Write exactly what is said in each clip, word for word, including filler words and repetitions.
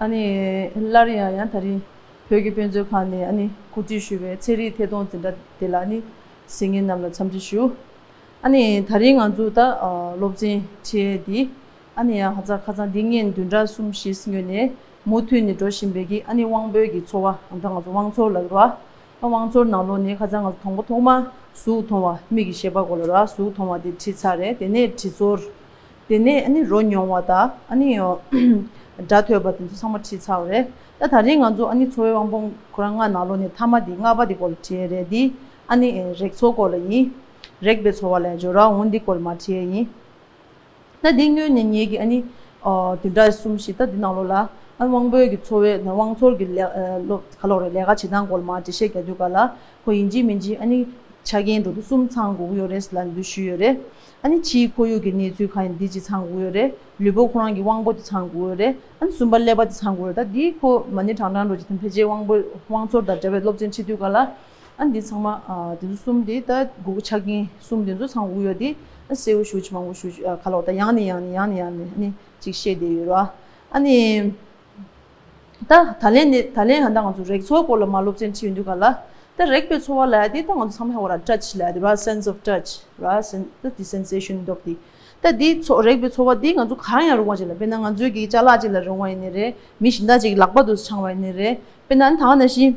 ཨ་ནི་སླར་ཡང་ཡང་ད་རིང་བོད་ཀྱི་དཔེ་མཛོད་ཁང་ནས་ཨ་ནི་གོ་སྒྲིག་ཞུས་པའི་ཚན་རིག་ཐད་གཏོང་འཛིན་གྲྭ་དེ་ལ་ཨ་ནི་གཟིགས་མཁན་རྣམས་ལ་འཚམས་འདྲི་ཞུ། ཨ་ནི་ད་རིང་ང་ཚོ་ད་སློབ་ཚན་ཁྲིད་ཡས་འདི་ཨ་ནི་ཡང་ཧ་ཙང་ཁ་སང་འདི་སྔོན་བདུན་ཕྲག་གསུམ་བཞི་སྔོན་ནས་མུ་མཐུད་ནས་འགྲོ་བཞིན་པའི་གི་ཨ་ནི་དབང་པོའི་གི་ཚོར་བ་ད་ང་ཚོ་དབང་ཚོར་ལབ་རེད་བ། དབང་ཚོར་ནང་ལོགས་ནས་ཁ་སང་ང་ཚོ་དང་པོ་ཐོག་མ་གཟུགས་མཐོང་བ་མིག་གི་ཤེས་པ་གོ་ལ་ར་གཟུགས་མཐོང་བ་དེ་ཁྲིད་ཚར་རེད། དེ་ནས་དྲི་ཚོར། དེ་ནས་ཨ་ནི་རོ་མྱོང་བ་དང་ཨ་ནི་སྒྲ་ཐོས་པ་དེ་ཚོ་ཚང་མ་ཁྲིད་ཚར་བ་རེད། ད་ད་རིང་ང་ཚོ་ཨ་ནི་ཚོར་བའི་དབང་པོ་ཁོ་རང་ལྔ་ནང་ལོགས་ནས་མཐའ་མ་དེ་ལྔ་པ་དེ་སྐོར་ལ་ཁྲིད་ཡས་རེད། འདི་ཨ་ནི་རེག་ཚོར་སྐོར་ལ་ཡིན། རེག་པའི་ཚོར་བ་ལ་འཇོག་ར་འོང་འདི་སྐོར་ལ་མར་ཁྲིད་ཡས་ཡིན། ད་འདི་སྔོན་ནས་ངེད་ཀྱི་ཨ་ནི་ཨོ་བདུན་ཕྲག་གསུམ་བཞི་ད་འདི་ནང་ལོགས་ལ་ཨ་དབང་པོའི་གི་ཚོར་བའི་དབང་ཚོར་གི་ལས་ཨ་སློབ་ག་ལོག་རེད་ལས་ཀ་བྱེད་སྟངས་སྐོར་ལ་མར་འགྲེལ་བཤད་རྒྱག་དུས་ག་ལ་ཁོ་ཡིན་གཅིག་མིན་གཅིག་ཨ་ནི་ཆ་རྐྱེན་འགྲོ་དུས་གསུམ་ཚང་དགོས་ཀྱི་ཡོད་རེད་ལབ་འདི་ཞུས་ཡོད་རེད། ཨ་ནི་ཕྱིའི་ཁོར་ཡུག་གི་གནས་ཚུལ་གང་ཡིན་འདི་གཅིག་ཚང་དགོས་ཀྱི་ཡོད་རེད། ལུས་པོ་ཁོ་རང་གི་དབང་པོ་དེ་ཚང་དགོས་ཀྱི་ཡོད་རེད། ཨ་ནི་གསུམ་པ་ཀླད་པ་དེ་ཚང་དགོས་ཀྱི་ཡོད་རེད། ད་འདི་ཁོ་མ་ཎི་བགྲང་བགྲང་འགྲོ་གཅིག་དང་ཕལ་ཆེར་དབང་པོ་དབང་ཚོར་དང་འབྲེལ་བའི་སློབ་ཚན་ཁྲིད་དུས་ག་ལ། ཨ་འདི་ཚང་མ་ཨ་འདི་ཚོ་གསུམ་འདི་ད་དགུ་ཆ་རྐྱེན་གསུམ་འདི་ཚོ་ཚང་དགོས་ཡོད་དེ། ཨ་གསལ་པོ་ཞུ་ཅི་མང་པོ་ཞུ་ཅི་ཨ་ག་ལོག་ད་ཡང་ནས་ཡང་ནས་ཡང་ནས་ཡང་ནས་ཨ་ནི་ཅིག་བཤད་བསྡད་ཡོད་ར། ཨ་ནི་ད་ད་ལན་ནི་ད་ལན་ཧ་ད་ང་ཚོ་རེག་ཚོར་སྐོར་ལ་མ་སློབ་ཚན་ཁྲིད་ཡོང་དུས་ག་ལ། ད་རེག་པའི་ཚོར་བ་ལ་ཡ་དེ་ད་ང་ཚོ་ཚང་མ་ཧ་གོ་ར་touch ལ་ཡ་དེ་ར་sense of touch ར་སེན་ད་དེ་sensation འདོག་དེ། ད་དེ་ཚོ་རེག་པའི་ཚོར་བ་དེ་ང་ཚོ་གང་ཡང་རུང་བ་ཅིག་ལ་དཔེར་ན་ང་ཚོའི་གི་ཅ་ལག་ཅིག་ལ་རུང་བ་ཡིན་ནི་རེད། མི་གཞན་དག་ཅིག་ལག་པ་དུ་འཆང་བ་ཡིན་ནི་རེད། དཔེར་ན་ད་ག་ནང་བཞིན།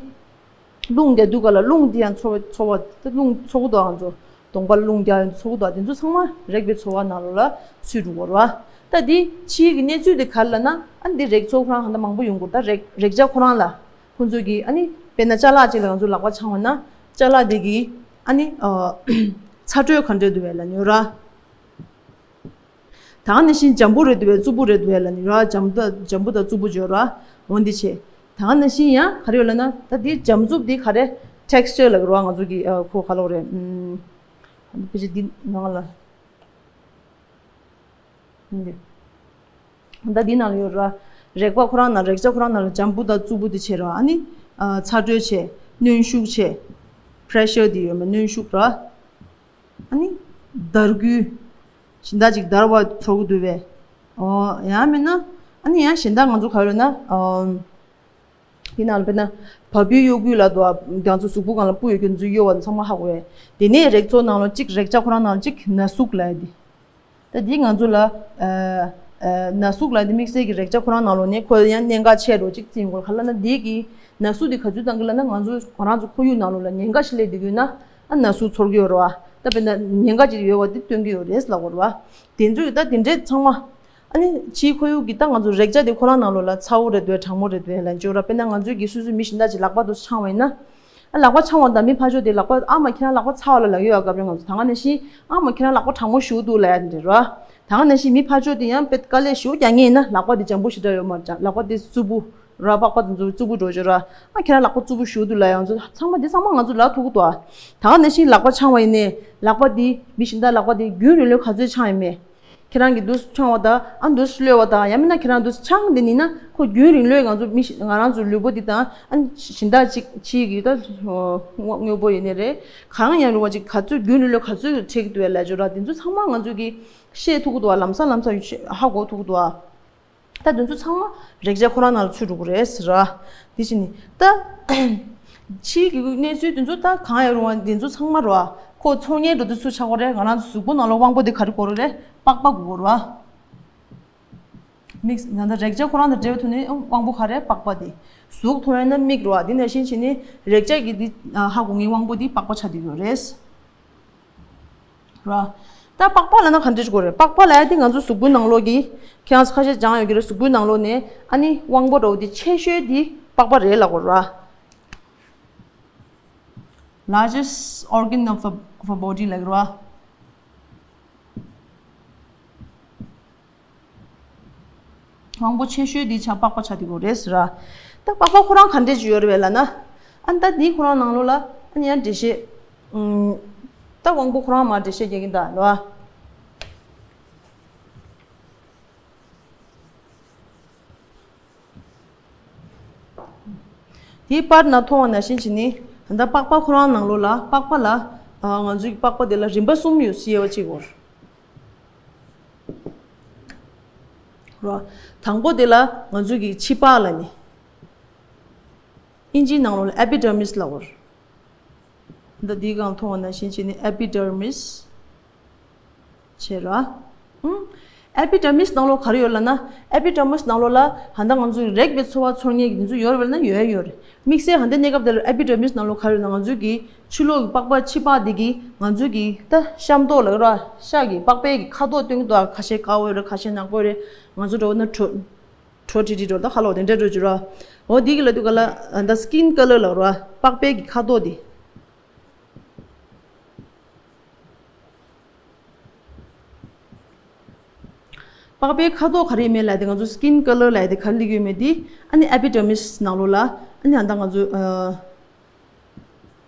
རླུང་རྒྱག་དུས་ག་ལ་རླུང་འདི་ཡང་ཚོར་བ་ཚོར་བ་དེ་རླུང་ཚོར་གི་འདུག་ང་ཚོ་གདོང་པར་རླུང་རྒྱག་ཡང་ཚོར་གི་འདུག་དེ་ཚོ་ཚང་མ་རེག་པའི་ཚོར་བ་ནང་ལོགས་ལ་ཚུད་འགྲོ་གི་རེད་བ། ད་འདི་ཕྱིའི་གི་གནས་ཚུལ་དེ་ག་རེ་ལབ་ན་ཨ་ནི་འདི་རེག་ཚོར་ཁོ་རང་ཧ་ད་མང་པོ་ཡོང་གི་རེད། ད་རེག་རེག་བྱ་ཁོ་རང་ལ་ཁོང་ཚོས་གི་ཨ་ནི་དཔེར་ན་ཅ་ལག་ཅིག་ལ་ང་ཚོ་ལག་པ་འཆང་བ་ན་ཅ་ལག་དེ་གི་ཨ་ནི་ཚ་དྲོད་ག་འདྲས་འདུག་བས་ལབ་ནི་ཡོད་ར། ད་ག་ནང་བཞིན་འཇམ་པོ་རེད་འདུག་བས་རྩུབ་པོ་རེད་འདུག་བས་ལབ་ནི་ར། འཇམ་ད་འཇམ་པོ་དང་རྩུབ་པོ་བརྗོད་ར། འོ་འདི་བྱས། ད་ག་ནང་བཞིན་ཡང་ག་རེ་ཡོད་ལབ་ན་ད་འདི་འཇམ་རྩུབ་འདི་ག་རེ་texture ལབ་ཀྱི་ར་ང་ཚོ་གི་ཁོ་ག་ལོག་རེད། ཨུམ། ཕལ་ཆེར་འདི་ནང་ལ་འདི་ད་འདི་ནང་ལ་ཡོད་ར། རེག་པ་ཁོ་རང་ནང་རེག་བྱ་ཁོ་རང་ནང་ལ་འཇམ་པོ་དང་རྩུབ་པོ་འདི་བྱས་ར། ཨ་ནི་ཚ་དྲོད་བྱས། གནོན་ཤུགས་བྱས། pressure འདི་ཡོད་མ་གནོན་ཤུགས་ར། ཨ་ནི་འདར་སྐུལ། གཞན་དག་ཅིག་འདར་བ་ཚོར་གི་འདུག་བས། ཨོ་ཡང་མིན་ན་ཨ་ནི་ཡང་གཞན་དག་ང་ཚོ་ག་རེ་ན་ཨོ། དེ་ནང་ལ་དཔེར་ན་བ་སྤུའི་གཡོ་འགུལ་ལ་དོ་ང་ཚོ་གཟུགས་པོ་སྒང་ལ་སྤུ་ཡོད་རྒྱུ་ཚོ་གཡོ་བ་ཚང་མ་ཧ་གོ་བས། དེ་ནས་རེག་ཚོར་ནང་ལ་གཅིག་རེག་བྱ་ཁོ་རང་ནང་ལ་གཅིག་ན་ཟུག་ལབ་ཡ་དེ། ད་འདི་ང་ཚོ་ལ་ཨ་ཨ་ན་ཟུག་ལབ་འདི་དམིགས་བསལ་གྱི་རེག་བྱ་ཁོ་རང་ནང་ལོགས་ནས་ཁོ་ཡང་གནད་འགག་ཆེ་འགྲོ་གཅིག་བརྩི་ཡོང་གི་རེད། ག་ལབ་ན་འདི་གི་ན་ཟུག་འདི་ག་ཚོད་བཏང་གི་ལབ་ན་ང་ཚོ་ང་རང་ཚོ་ཁོར་ཡུག་ནང་ལོགས་ལ་ཉེན་ཁ་ཞིག་སླེབས་བསྡད་ཡོད་ན་ཨ་ན་ཟུག་ཚོར་གྱི་ཡོད་རེད་བ། ད་དཔེར་ན་ཉེན་ཁ་ཅིག་ཡོད་པ་འདི་སྟོན་གྱི་ཡོད་རེད་ལབ་དགོས་རེད་བ། དེ་ཚོ་ཡི་ད་དེ་འདྲའི་ཚང་མ་ཨ་ནི་ཕྱིའི་ཁོར་ཡུག་གི་ད་ང་ཚོ་རེག་བྱ་དེ་ཁོ་རང་ནང་ལོགས་ལ་ཚ་བོ་རེད་འདུག་གྲང་མོ་རེད་འདུག་ལབ་འཇོག་ར། དཔེར་ན་ང་ཚོའི་གི་སོ་སོའི་མི་གཞན་དག་ཅིག་ལག་པ་དུ་འཆང་བ་ཡིན་ན། ཨ་ལག་པ་འཆང་བ་དང་མི་ཕར་ཕྱོགས་དེ་ལག་པ་ཨ་མ་ཁྱེད་རང་ལག་པ་ཚ་བ་ལ་ལབ་ཡོད་ཨ། སྐབས་རེ་ང་ཚོ་ད་ག་ནང་བཞིན་ཨ་མ་ཁྱེད་རང་ལག་པ་གྲང་མོ་ཞེ་པོ་འདུག་ལབ་ཡ་དེ་འདྲ་ར། ད་ག་ནང་བཞིན་མི་ཕར་ཕྱོགས་དེ་ཡང་དཔེ་དཀའ་ལས་ཞེ་པོ་རྒྱག་མཁན་ཡིན་ན་ལག་པ་དེ་འཇམ་པོ་ཞེ་དྲག་ཡོད་མ་རེད། ལག་པ་དེ་རྩུབ་པོ་ར་པགས་པ་དེ་ཚོ་རྩུབ་པོ་འགྲོ་ཅོག་ར། ཨ་ཁྱེད་རང་ལག་པ་རྩུབ་པོ་ཞེ་པོ་འདུག་ལབ་ཡ་ང་ཚོ་ཚང་མ་འདི་ཚང་མ་ང་ཚོ་ལབ་ཐུབ་ཀྱི་འདུག་ཨ། ད་ག་ནང་བཞིན་ལག་པ་འཆང་བ་ཡིན་ནའི་ལག་པ་དེ་མི་གཞན་དག་ལག་པ་དེ་རྒྱུན་རིང་ལོས་ག་ཚོད་འཆང་ཡིན་མེད། ཁྱེད་རང་གིས་འདུག་འཆང་བ་དང་ཨ་འདུག་གློད་པ་དང་ཡང་མིན་ན་ཁྱེད་རང་འདུག་འཆང་བསྡད་ཡིན་ན་ཁོ་རྒྱུན་རིང་ལོས་ང་ཚོ་མི་ང་རང་ཚོའི་ལུས་པོ་འདི་དང་ཨ་གཞན་དག་ཅིག་ཕྱིའི་གི་ད་དངོས་པོ་ཡིན་ནི་རེད། གང་ཡང་རུང་བ་ཅིག་ག་ཚོད་རྒྱུན་རིང་ལོས་ག་ཚོད་འཕྲད་ཀྱི་འདུག་ལབ་ཅོག་ར། དེ་ཚོ་ཚང་མ་ང་ཚོ་གིས་ཤེས་ཐུབ་ཀྱི་འདུག་ཨ། ལམ་སང་ལམ་སང་ཧ་གོ་ཐུབ་ཀྱི་འདུག་ཨ། ད་དེ་ཚོ་ཚང་མ་རེག་བྱ་ཁོ་རང་ནང་ལ་ཚུད་འགྲོ་གི་རེད་ཟེར་ར། དེ་བཞིན་ནི་ད་ཕྱིའི་གི་གནས་ཚུལ་དེ་ཚོ་ད་གང་ཡང་རུང་བ་དེ་ཚོ་ཚང་མ་ར་ཁོ་ཚོར་མཁན་འགྲོ་དུས་སུ་ཆགས་ཀྱི་རེད། ང་རང་ཚོ་གཟུགས་པོ་ནང་ལ་དབང་པོ་དེ་ག་རེ་དགོས་རེད། པགས་པ་དགོས་རེད་བ། དམིགས་ད་ལྟ་རེག་བྱ་ཁོ་རང་དང་འབྲེལ་བའི་ཐོག་ནས་དབང་པོ་ག་རེ་པགས་པ་དེ། གཟུགས་མཐོང་ཡ་ན་མིག་རེད་བ། དེ་ནང་བཞིན་བྱས་ནས་རེག་བྱ་གི་དེ་ཧ་གོ་མཁན་དབང་པོ་དེ་པགས་པ་ཆགས་བསྡད་ཡོད་རེད། ར། ད་པགས་པ་ལབ་ན་ག་འདྲ་ཞིག་དགོས་རེད། པགས་པ་ལབ་ཡ་དེ་ང་ཚོ་གཟུགས་པོའི་ནང་ལོགས་ཀྱི་ཁྱེད་རང་ཚོ་ཁ་ཤས་སྦྱངས་ཡོད་ཀྱི་རེད། གཟུགས་པོའི་ནང་ལོགས་ནས་ཨ་ནི་དབང་པོ་འདྲ་བོ་དེ་ཆེ་ཤོས་དེ་པགས་པ་རེད་ལབ་དགོས་ར། Largest organ of a, of a body ལབ་ཀྱི་རེད་བ། དབང་པོ་ཆེ་ཤོས་འདི་ཆ་པགས་པ་ཆགས་བསྡད་ཡོད་རེད་ཟེར་ར། ད་པགས་པ་ཁོ་རང་ག་འདྲས་ཅིག་ཡོད་རེད་བས་ལབ་ན། ཨ་ནི་ད་འདི་ཁོ་རང་ནང་ལོགས་ལ་ཨ་ནི་ཡང་འགྲེལ་བཤད། ཨུམ། ད་དབང་པོ་ཁོ་རང་མར་འགྲེལ་བཤད་རྒྱག་གིན་གདའ་ལོ། དེའི་པར་ན་མཐོང་བ་ནང་བཞིན་བྱས་ནི་ད་ལྟ་པགས་པ་ཁོ་རང་ནང་ལོགས་ལ་པགས་པ་ལ་ཨ་ང་ཚོའི་པགས་པ་དེ་ལ་རིམ་པ་གསུམ་ཡོད་ཟེར་བ་གཅིག་གོ། རོ། དང་པོ་དེ་ལ་ང་ཚོ་གི་ཕྱི་པགས་ལབ་ནི། ཨིན་ཇིའི་ནང་ལོགས་ལ་epidermis ལབ་ཀྱི་ཡོད་རེད། འདི་འདིའི་སྒང་མཐོང་བ་ནང་བཞིན་བྱས་ནས་epidermis བྱས་ར། ཨུམ། epidermis ནང་ལོགས་ག་རེ་ཡོད་ལབ་ན། epidermis ནང་ལོགས་ལ་ད་ལྟ་ང་ཚོ་རེག་པའི་ཚོར་བ་ཚོར་མཁན་གྱི་དེ་ཚོ་ཡོད་རེད་ལབ་ན་ཡོད་ཡོད་རེད། དམིགས་བསལ་ད་ལྟའི་གནས་སྐབས་དེ་ལ་epidermis ནང་ལོགས་ག་རེ་ཡོད་ན། ང་ཚོའི་གི་ཕྱི་ལོགས་ཀྱི་པགས་པ་ཕྱི་པགས་དེ་གི་ང་ཚོའི་གི་ད་ཤམ་ཐོག་ལབ་ཀྱི་ར། ཤ་གི་པགས་པའི་གི་ཁ་དོག་སྟོན་གྱི་འདུག་ཁ་ཤས་དཀར་པོ་ཡོད་རེད། ཁ་ཤས་ནག་པོ་ཡོད་རེད། ང་ཚོ་འགྲོ་ན་དྲོ་དྲོ་ཁྲིག་ཁྲིག་འགྲོ། ད་ཁ་ལོག་དེ་འདྲ་འགྲོ་རྒྱུ་ར། འོ་དེ་གི་ལབ་དུས་ག་ལ་ད་skin colour ལབ་ཀྱི་ར། པགས་པའི་གི་ཁ་དོག་དེ། པགས་པའི་ཁ་དོག་ག་རེ་ཡིན་མིན་ལབ་དེ། ང་ཚོ་skin colour ལབ་དེ་ག་རེ་སླེབས་ཀྱི་ཡོད་མེད་དེ། ཨ་ནི་epidermis ནང་ལོགས་ལ་ཨ་ནི་ད་ལྟ་ང་ཚོ་ཨ་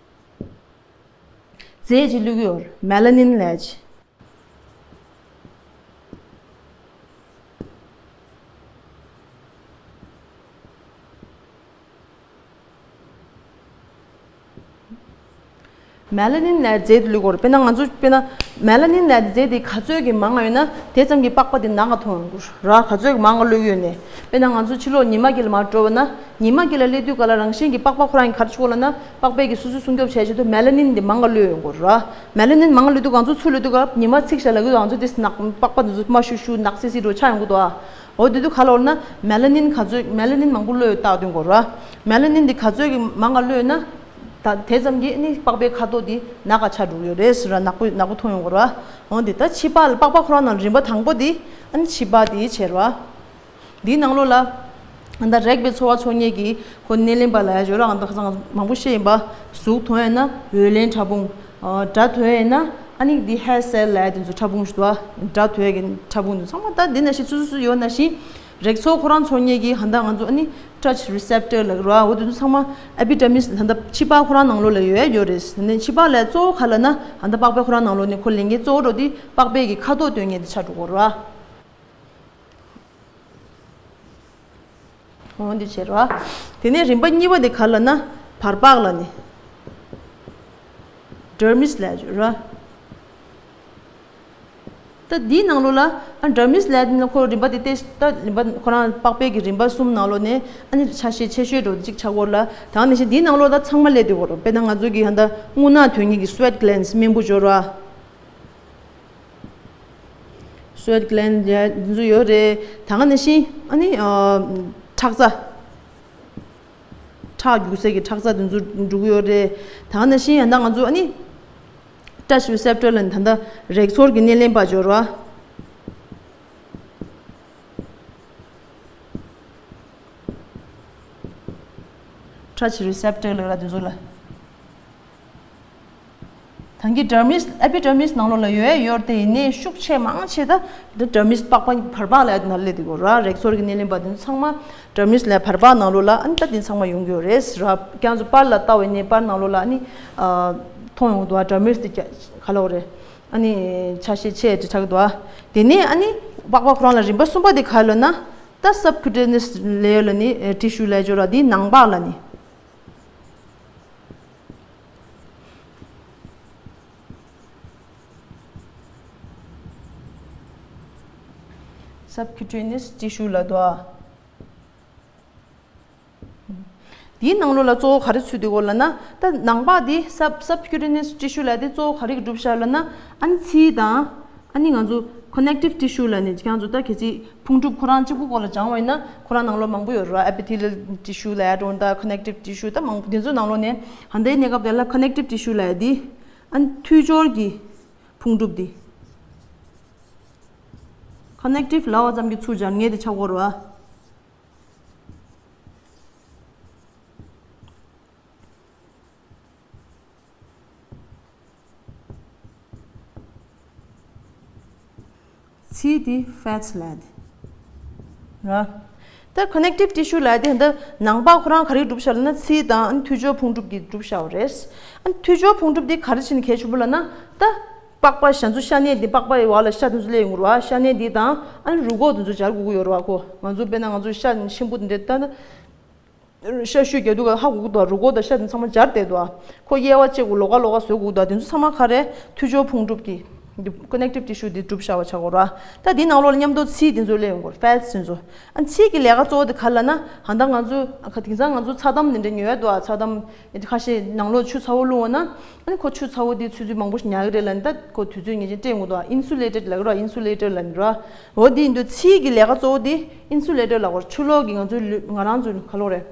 རྫས་ཅིག་བླུགས་ཀྱི་ཡོད་རེད། melanin ལབ་ཅིག melanin ལབ་རྫས་དེ་བླུགས་ཀྱི་ཡོད་རེད། དཔེར་ན་ང་ཚོ་དཔེར་ན་melanin ལབ་རྫས་དེ་ག་ཚོད་ཀྱི་མང་བ་ཡོད་ན་དེ་ཙམ་གྱི་པགས་པ་དེ་ནག་ག་མཐོང་ཡོང་གི་རེད། ག་ཚོད་ཀྱི་མང་ག་བླུགས་ཡོད་ནས། དཔེར་ན་ང་ཚོ་ཕྱི་ལོགས་ཉི་མ་དཀྱིལ་མར་འགྲོ་བ་ན། ཉི་མ་དཀྱིལ་ལ་སླེབས་དུས་ག་ལ་རང་བཞིན་གྱི་པགས་པ་ཁོ་རང་གི་ག་རེ་བྱེད་ཀྱི་ཡོད་ལབ་ན། པགས་པས་ཀྱི་སོ་སོའི་སྲུང་སྐྱོབ་བྱེད་ཆེད་དུ་melanin དེ་མང་ག་བླུགས་ཡོང་གི་རེད། melanin མང་ག་བླུགས་དུས་ང་ཚོ་ཚུར་སླེབས་དུས་སྐབས་ཉི་མ་ཚིག་ཤ་ལ་གི་ང་ཚོ་དེ་ནག་པགས་པ་དེ་ཚོ་མ་ཤུ་ཤུ་ནག་སི་སི་འགྲོ་ཆགས་ཡོང་གི་འདུག་ཨ། འོ་དེ་དུས་ག་ལ་ཡོད་ན་melanin ག་ཚོད། melanin མང་པོ་བླུགས་ཡོད་བཏགས་དོན་གོ་ར། melanin འདི་ག་ཚོད་ཀྱི་མང་ག་བླུགས་ཡོད་ན། ད་དེ་ཙམ་གྱིས་ནི་པགས་པའི་ཁ་དོག་འདི་ནག་ག་ཆགས་འགྲོ་གི་ཡོད་རེད་ཟེར་ར། ནག་པོ་ནག་པོ་མཐོང་ཡོང་གོ་ར། འོ་འདི་ད་ཕྱི་པགས་ལ། པགས་པ་ཁོ་རང་ནང་རིམ་པ་དང་པོ་འདི་ཨ་ནི་ཕྱི་པགས་འདི་བྱས་ར། འདིའི་ནང་ལོགས་ལ་ད་རེག་པའི་ཚོར་བ་ཚོར་མཁན་གྱི་ཁོ་སྣེ་ལེན་པ་ལབ་ཡ་ཡོད་ར། ང་ད་ཁ་སང་མང་པོ་བཤད་ཡིན་པ། གཟུགས་མཐོང་ཡོད་ན་འོད་ལེན་ཕྲ་ཕུང་། སྒྲ་ཐོས་ཡོད་ན་ཨ་ནི་འདི་hair cell ལབ་ཡ་དེ་ཚོ་ཕྲ་ཕུང་ཞིག་འདུག་ཨ། སྒྲ་ཐོས་ཡ་གི་ཕྲ་ཕུང་དེ་ཚང་མ་ད་འདི་ནང་བཞིན་སུ་སུ་སུ་ཡོད་ན་བཞིན། རེག་ཚོར་ཁོ་རང་ཚོར་མཁན་གྱི་ད་ལྟ་ང་ཚོ་ཨ་ནི་touch receptor ལབ་ར། འོ་དེ་ཚོ་ཚང་མ་epidermis ད་ལྟ་ཕྱི་པགས་ཁོ་རང་ནང་ལོགས་ལ་ཡོད་ཡོད་རེད། ད་ནི་ཕྱི་པགས་ལ་གཙོ་བོ་ག་ལབ་ན་ད་ལྟ་པགས་པའི་ཁོ་རང་ནང་ལོགས་ནས་ཁོ་ལས་འགན་གཙོ་བོ་འགྲོ་དེ་པགས་པའི་གི་ཁ་དོག་སྟོན་མཁན་དེ་ཆགས་འགྲོ་གི་རེད། འོ་འདི་བྱས་ར། དེ་ནས་རིམ་པ་གཉིས་པ་དེ་ག་ལབ་ན་བར་པགས་ལབ་ནི། dermis ལབ་ཡ་ཡོད་ར། ད་འདིའི་ནང་ལོགས་ལ་ཨ་dermis ལབ་ཡ་དེ་ནི་ཁོ་རིམ་པ་དེ་ཏེ་ད་རིམ་པ་ཁོ་རང་པགས་པའི་གི་རིམ་པ་གསུམ་ནང་ལོགས་ནས་ཨ་ནི་ཆ་ཤས་ཆེ་ཤོས་འགྲོ་དེ་གཅིག་ཆགས་ཀྱི་ཡོད་ར། ད་ནི་བཞིན་འདིའི་ནང་ལོགས་ད་ཚང་མ་སླེབས་བསྡད་ཀྱི་ཡོད་ར། དཔེར་ན་ང་ཚོ་གི་ད་ལྟ་རྔུལ་ནག་ཐོན་མཁན་གྱི་sweat glands སྨན་བུ་ཡོད་ར། sweat gland ཡ་འདི་ཚོ་ཡོད་རེད། ད་ག་ནང་བཞིན་ཨ་ནི་ཨ་ཁྲག་རྩ། ཁྲག་རྒྱུག་སའི་གི་ཁྲག་རྩ་འདི་ཚོ་འགྲོ་གི་ཡོད་རེད། ད་ག་ནང་བཞིན་ཡང་ད་ང་ཚོ་ཨ་ནི་touch receptor ལབ་ནི་ད་ལྟ་རེག་ཚོར་གྱི་སྣེ་ལེན་པ་ཡོད་རེད་བ། touch receptor ལབ་ར་འདི་ཚོ་ལ། ད་གིན་dermis epidermis ནང་ལོགས་ལ་ཡོད་ཡོད་དེ་ཡིན་ནའི་ཤུགས་ཆེ་མང་ཆེ་ད་ད་dermis པགས་པ་བར་པགས་ལ་ཡ་དེ་ནང་སླེབས་བསྡད་ཀྱི་ཡོད་ར། རེག་ཚོར་གྱི་སྣེ་ལེན་པ་དེ་ཚོ་ཚང་མ་dermis ལ་བར་པགས་ནང་ལོགས་ལ་ཨ་ནི་ད་དེ་ཚང་མ་ཡོང་གི་ཡོད་རེད་ཟེར་ར། ཁྱེད་རང་ཚོ་པར་ལ་ལྟ་བའི་ནས་པར་ནང་ལོགས་ལ་ཨ་ནི་ཨ་མཐོང་ཡོང་གི་འདུག་ཨ། dermis དེ་ག་ལབ་དགོས་རེད། ཨ་ནི་ཆ་ཤས་ཆེ་དྲི་ཆགས་འདུག་ཨ། དེ་ནས་ཨ་ནི་པགས་པ་ཁོ་རང་ལ་རིམ་པ་གསུམ་པ་དེ་ག་ལབ་ན་ད་subcutaneous layer ལ་ནི་tissue ལ་སྦྱོར་བ་དེ་ནང་པགས་ལ་ནི། subcutaneous tissue ལ་དོ། དེའི་ནང་ལོགས་ལ་གཙོ་བོ་ག་རེ་ཚུད་དེ་གོ་ལབ་ན། ད་ནང་པགས་དེ་sub subcutaneous tissue ལ་དེ་གཙོ་བོ་ག་རེ་གིས་གྲུབ་ཤག་ལབ་ན། ཨ་ནི་ཚིལ་དང་། ཨ་ནི་ང་ཚོ་connective tissue ལ་ནི་ཁྱེད་རང་ཚོ་ད་གལ་སྲིད་ཕུང་གྲུབ་ཁོ་རང་གཅིག་པུ་སྐོར་ལ་སྦྱང་བ་ཡིན་ན་ཁོ་རང་ནང་ལོགས་མང་པོ་ཡོད་རེད་བ། epithelial tissue ལ་ཡ་འགྲོ་ད་connective tissue ད་མང་པོ་དེ་ཚོའི་ནང་ལོགས་ནས་ད་ལྟའི་གནས་སྐབས་དེ་ལ་connective tissue ལ་ཡ་དེ། ཨ་ནི་མཐུད་སྦྱོར་གྱི་ཕུང་གྲུབ་དེ། connective ལབ་པ་ཙམ་གྱིས་ཚུར་སྦྱར་ངེས་དེ་ཆགས་ཀྱི་ཡོད་རེད་བ། ཚིལ་དེ་fats ལབ་དེ། ར། ད་connective tissue ལབ་དེ་འདི་ནང་པགས་ཁོ་རང་ག་རེ་གྲུབ་ཤག་ལབ་ན་ཚིལ་དང་མཐུད་སྦྱོར་ཕུང་གྲུབ་ཀྱིས་གྲུབ་ཤག་རེད། ཨ་མཐུད་སྦྱོར་ཕུང་གྲུབ་དེ་ག་རེ་བྱས་ནས་གལ་ཆེན་པོ་ལབ་ན་ད། པགས་པ་ང་ཚོ་ཤ་གནད་འདི་པགས་པའི་བར་ལ་ཤ་དེ་ཚོ་སླེབས་ཡོང་གི་རེད་བ། ཤ་གནད་འདི་དང་ཨ་ནི་རུས་ཁོག་དེ་ཚོ་སྦྱར་དགོས་ཀྱི་ཡོད་རེད་བ་ཁོ། ང་ཚོ་དཔེར་ན་ང་ཚོ་ཤ་ཆེན་པོ་འདི་འདྲ་ད་ན། ཤ་ཤུད་རྒྱག་དུས་ཀ་ཧ་གོ་གི་འདུག་རུས་ཁོག་དང་ཤ་དེ་ཚང་མ་སྦྱར་བསྡད་འདུག་ཁོ་དབྱེ་བ་ཕྱེ་དགོས་ལོགས་ཀ་ལོགས་ཀ་བཟོ་དགོས་འདུག་དེ་ཚོ་ཚང་མ་ག་རེ་མཐུད་སྦྱོར་ཕུང་གྲུབ་ཀྱི་ འདི་connective tissue འདི་གྲུབ་བཞག་པ་ཆགས་ཀྱི་ཡོད་རེད་བ། ད་འདི་ནང་ལོགས་ལ་མཉམ་དུ་ཚིལ་འདི་ཚོ་སླེབས་ཡོང་གི་ཡོད་རེད། fats འདི་ཚོ། ཨ་ཚིལ་གྱི་ལས་ཀ་གཙོ་བོ་དེ་ག་རེ་ལབ་ན། ད་ལྟ་ང་ཚོ་ཁ་དེང་སང་ང་ཚོ་ཚྭ་དམ་འདི་འདྲ་ཉོ་ཡ་འདུག་ཨ། ཚྭ་དམ་ཁ་ཤས་ནང་ལོགས་ཆུ་ཚ་བོ་བླུགས་འོང་ན། ཨ་ནི་ཁོ་ཆུ་ཚ་བོ་དེ་ཚོད་ཚོད་མང་པོ་ཞིག་ཉར་གི་རེད་ལབ་ནས། ད་ཁོ་དུས་ཚོད་ངེས་ཅན་སྤྲད་ཡོང་གི་འདུག་ཨ། insulated ལབ་ཀྱི་རེད་བ། insulator ལབ་ནས་རེད་བ། འོ་འདི་འདི་ཚིལ་གྱི་ལས་ཀ་གཙོ་བོ་དེ་insulator ལབ་ཀྱི་རེད། ཆུ་ལོག་གིས་ང་ཚོའི་ལུས་ང་རང་ཚོའི་ག་ལབ་དགོས་རེད།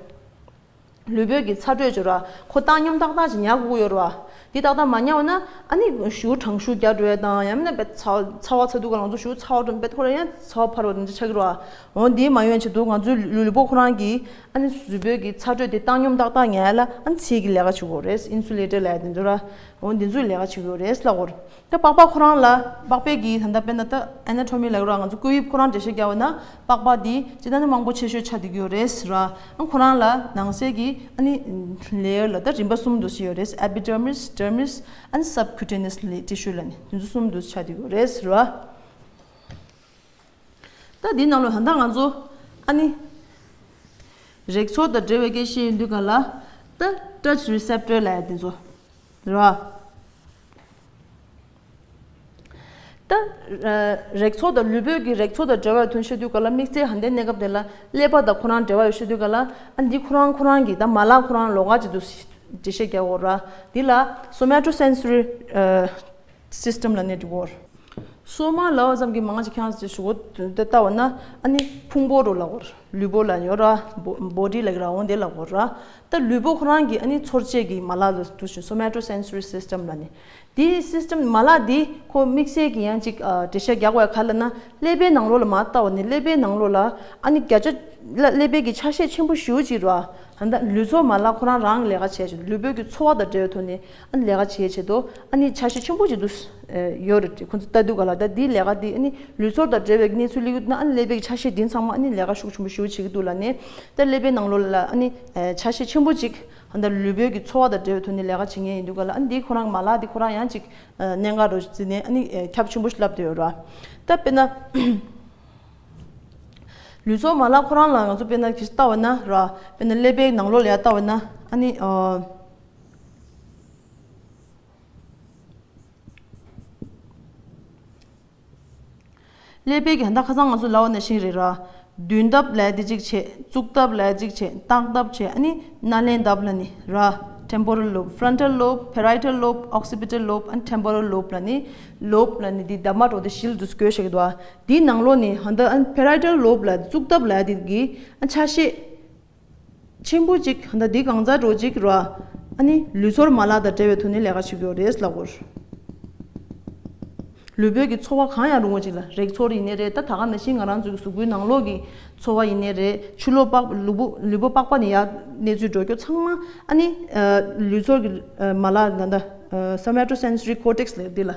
ལུས་པོའི་གི་ཚ་དྲོད་ཅིག་ཡོད་རེད་བ། ཁོ་བཏང་སྙོམས་ཏག་ཏག་ཅིག་ཉར་དགོས་ཀྱི་ཡོད་རེད་བ། འདི་ཏག་ཏག་མ་ཉར་བ་ན་ཨ་ནི་ཞུ་གྲང་ཤུར་རྒྱག་འགྲོ་ཡ་དང་། ཡང་མིན་ན་བེད་ཚ་ཚ་བ་ཚ་དུས་སྐབས་ལ་ང་ཚོ་ཞུ་ཚ་བ་འགྲོ་བེད་ཁོ་རང་ཡང་ཚ་བ་འཕར་བ་འདི་འདྲ་ཆགས་ཀྱི་རེད་བ། འོ་འདི་མ་ཡོང་ཆེད་དུ་ང་ཚོའི་ལུས་ལུས་པོ་ཁོ་རང་གིས་ཨ་ནི་ལུས་པོའི་གི་ཚ་དྲོད་དེ་བཏང་སྙོམས་ཏག་ཏག་ཉར་ཡ་ལ་ཨ་ནི་ཚིལ་གྱི་ལས་ཀ་བྱེད་ཀྱི་ཡོད་རེད། insulator ལབ་ཡ་དེ་ཚོ་ར། འོ་འདི་ཚོའི་ལས་ཀ་བྱེད་ཀྱི་ཡོད་རེད་ལབ་ཀྱི་ཡོད་རེད། ད་པགས་པ་ཁོ་རང་ལ། པགས་པའི་གི་ད་ལྟ་དཔེར་ན་ད་anatomy ལབ་ཀྱི་རེད་བ། ང་ཚོ་སྐུད་དབྱིབས་ཁོ་རང་འགྲེལ་བཤད་རྒྱག་པ་ན། པགས་པ་འདི་སྤྱིར་བཏང་ནི་མང་པོ་ཆེ་ཤོས་ཆགས་བསྡད་ཀྱི་ཡོད་རེད་ཟེར་བ། ཨ་ཁོ་རང་ལ་ནང་གསེས་ཀྱི་ཨ་ནི་layer ལ་ད་རིམ་པ་གསུམ་དུ་ཕྱེ་ཡོད་རེད། epidermis, dermis and subcutaneous tissue ལབ་ནས་དེ་ཚོ་གསུམ་དུ་ཆགས་བསྡད་ཀྱི་ཡོད་རེད་ཟེར་བ། ད་འདི་ནང་ལོགས་ད་ལྟ་ང་ཚོ་ཨ་ནི་རེག་ཚོར་དང་འབྲེལ་བའི་སྐད་བཤད་ཡོང་དུས་སྒང་ལ། ད་touch receptor ལབ་ཡ་དེ་ཚོ་རེད་བ། ད་ཨ་རེག་ཚོར་དང་། ལུས་པོའི་གི་རེག་ཚོར་དང་འབྲེལ་བའི་དོན་བཤད་དུས་སྒང་ལ། དམིགས་བསལ་ད་ལྟའི་གནས་སྐབས་དེ་ལ་ཀླད་པ་དང་ཁོ་རང་འབྲེལ་བ་ཡོད་བཤད་དུས་སྒང་ལ། ཨ་འདི་ཁོ་རང་ཁོ་རང་གི་ད་མ་ལག་ཁོ་རང་ལོགས་ཀ་ཅིག་ཏུ་འགྲེལ་བཤད་རྒྱག་དགོས་རེད་བ། འདི་ལ་somatosensory ཨ་system ལབ་ནས་འགྲིག་གོ། སོ་མ་ལབ་པ་ཙམ་གྱིས་མང་ཆེ་ཁྱེད་རང་ཚོས་ཞུ་གོ་དེ་ལྟ་བ་ན། ཨ་ནི་ཕུང་པོ་རུ་ལབ་གོ། ལུས་པོ་ལ་ཡོད་ར། body ལབ་ཀྱི་ར། འོ་དེ་ལབ་གོ་ར། ད་ལུས་པོ་ཁོ་རང་གི་ཨ་ནི་ཚོར་བྱེད་ཀྱི་མ་ལག་ལ་འདུ་ཞིང་somatosensory system ལབ་ནས། དེའི་system མ་ལག་འདི་ཁོ་དམིགས་བསལ་གྱི་ཡང་ཅིག་ཨ་འགྲེལ་བཤད་རྒྱག་དགོས་ཡ་ག་རེ་ལབ་ན། ཀླད་པའི་ནང་ལོགས་ལ་མར་ལྟ་བ་ནི། ཀླད་པའི་ནང་ལོགས་ལ་ཨ་ནི་བརྒྱ་ཆ་ཀླད་པའི་གི་ཆ་ཤས་ཆེན་པོ་ཞེ་པོ་ཅིག་ར། ད་ལྟ་ལུས་ཚོར་མ་ལག་ཁོ་རང་རང་ལས་ཀ་བྱེད་ཆེད། ལུས་པོའི་གི་ཚོར་བ་དང་འབྲེལ་བའི་ཐོག་ནས་ཨ་ནི་ལས་ཀ་བྱེད་ཆེད་དུ་ཨ་ནི་ཆ་ཤས་ཆེན་པོ་ཅིག་འདུག་ཡོད་རེད། ཁོ་ཚོ་ལྟ་དུས་སྒང་ལ། ད་འདིའི་ལས་ཀ་འདི་ཨ་ནི་ལུས་ཚོར་དང་འབྲེལ་བའི་གནས་ཚུལ་སླེབས་ཡོང་དུས་ན། ཨ་ནི་ཀླད་པའི་གི་ཆ་ཤས་འདི་ཚང་མ་ཨ་ནི་ལས་ཀ་ཤུགས་ཆེན་པོ་ཞེ་པོ་བྱེད་ཀྱི་འདུག་ལབ་ནས། ད་ཀླད་པའི་ནང་ལོགས་ལ་ཨ་ནི་ཆ་ཤས་ཆེན་པོ་ཅིག་ད་ལྟ་ལུས་པོའི་གི་ཚོར་བ་དང་འབྲེལ་བའི་ཐོག་ནས་ལས་ཀ་བྱེད་མཁན་ཡིན་དུས་སྒང་ལ། ཨ་ནི་འདི་ཁོ་རང་མ་ལག་འདི་ཁོ་རང་ཡང་ཅིག་གནད་འགག་རུ་བརྩིས་ནས་ཨ་ནི་ཁྱབ་ཆེན་པོ་ཞིག་ལབ་བསྡད་ཡོད་ར། ད་དཔེར་ན་ལུས་ཚོར་མ་ལག་ཁོ་རང་ལ་ང་ཚོ་དཔེར་ན་ཅིག་ལྟ་བ་ན་ར། དཔེར་ན་ཀླད་པའི་ནང་ལོགས་ལ་ཡར་ལྟ་བ་ན། ཨ་ནི་ཨ། ཀླད་པའི་གི་ད་ལྟ་ཁ་སང་ང་ཚོ་ལབ་པ་ནང་བཞིན་རེད་ར། མདུན་ལྟབ་ལབ་ཡ་དེ་གཅིག་བྱས། གཙུག་ལྟབ་ལབ་ཡ་གཅིག་བྱས། ལྟག་ལྟབ་བྱས། ཨ་ནི་སྣ་ལེན་ལྟབ་ལབ་ནི་ར། temporal lobe, frontal lobe, parietal lobe, occipital lobe and temporal lobe ལབ་ནི། lobe ལབ་ནི་འདི་འདབ་མ་འདྲ་བོ་དེ་བཞི་ལ་འདུ་བཀོད་བཞག་གི་འདུག་ཨ། འདིའི་ནང་ལོགས་ནས་ད་ལྟ་ཨ་ནི་parietal lobe ལབ་གཙུག་ལྟབ་ལབ་ཡ་དེ་གི་ཨ་ཆ་ཤས་ཆེན་པོ་གཅིག་ད་འདི་གང་ཚ་འགྲོ་གཅིག་ར། ཨ་ནི་ལུས་ཚོར་མ་ལག་དང་འབྲེལ་བའི་ཐོག་ནས་ལས་ཀ་བྱེད་ཀྱི་ཡོད་རེད་ལབ་དགོས། ལུས་པོའི་གི་ཚོར་བ་གང་ཡང་རུང་བ་ཅིག་ལ། རེག་ཚོར་ཡིན་ནའི་རེད། ད་ད་ག་ནང་བཞིན་ང་རང་ཚོའི་གི་གཟུགས་པོའི་ནང་ལོགས་ཀྱི་ཚོར་བ་ཡིན་ནའི་རེད། ཆུ་ལོག་པགས། ལུས་པོ་ལུས་པོ་པགས་པ་ནས་ཡར་གནས་ཚུལ་འགྲོ་རྒྱུ་ཚང་མ་ཨ་ནི་ལུས་ཚོར་གྱི་མ་ལག་ད་ལྟ་somatosensory cortex ལབ་འདི་ལ།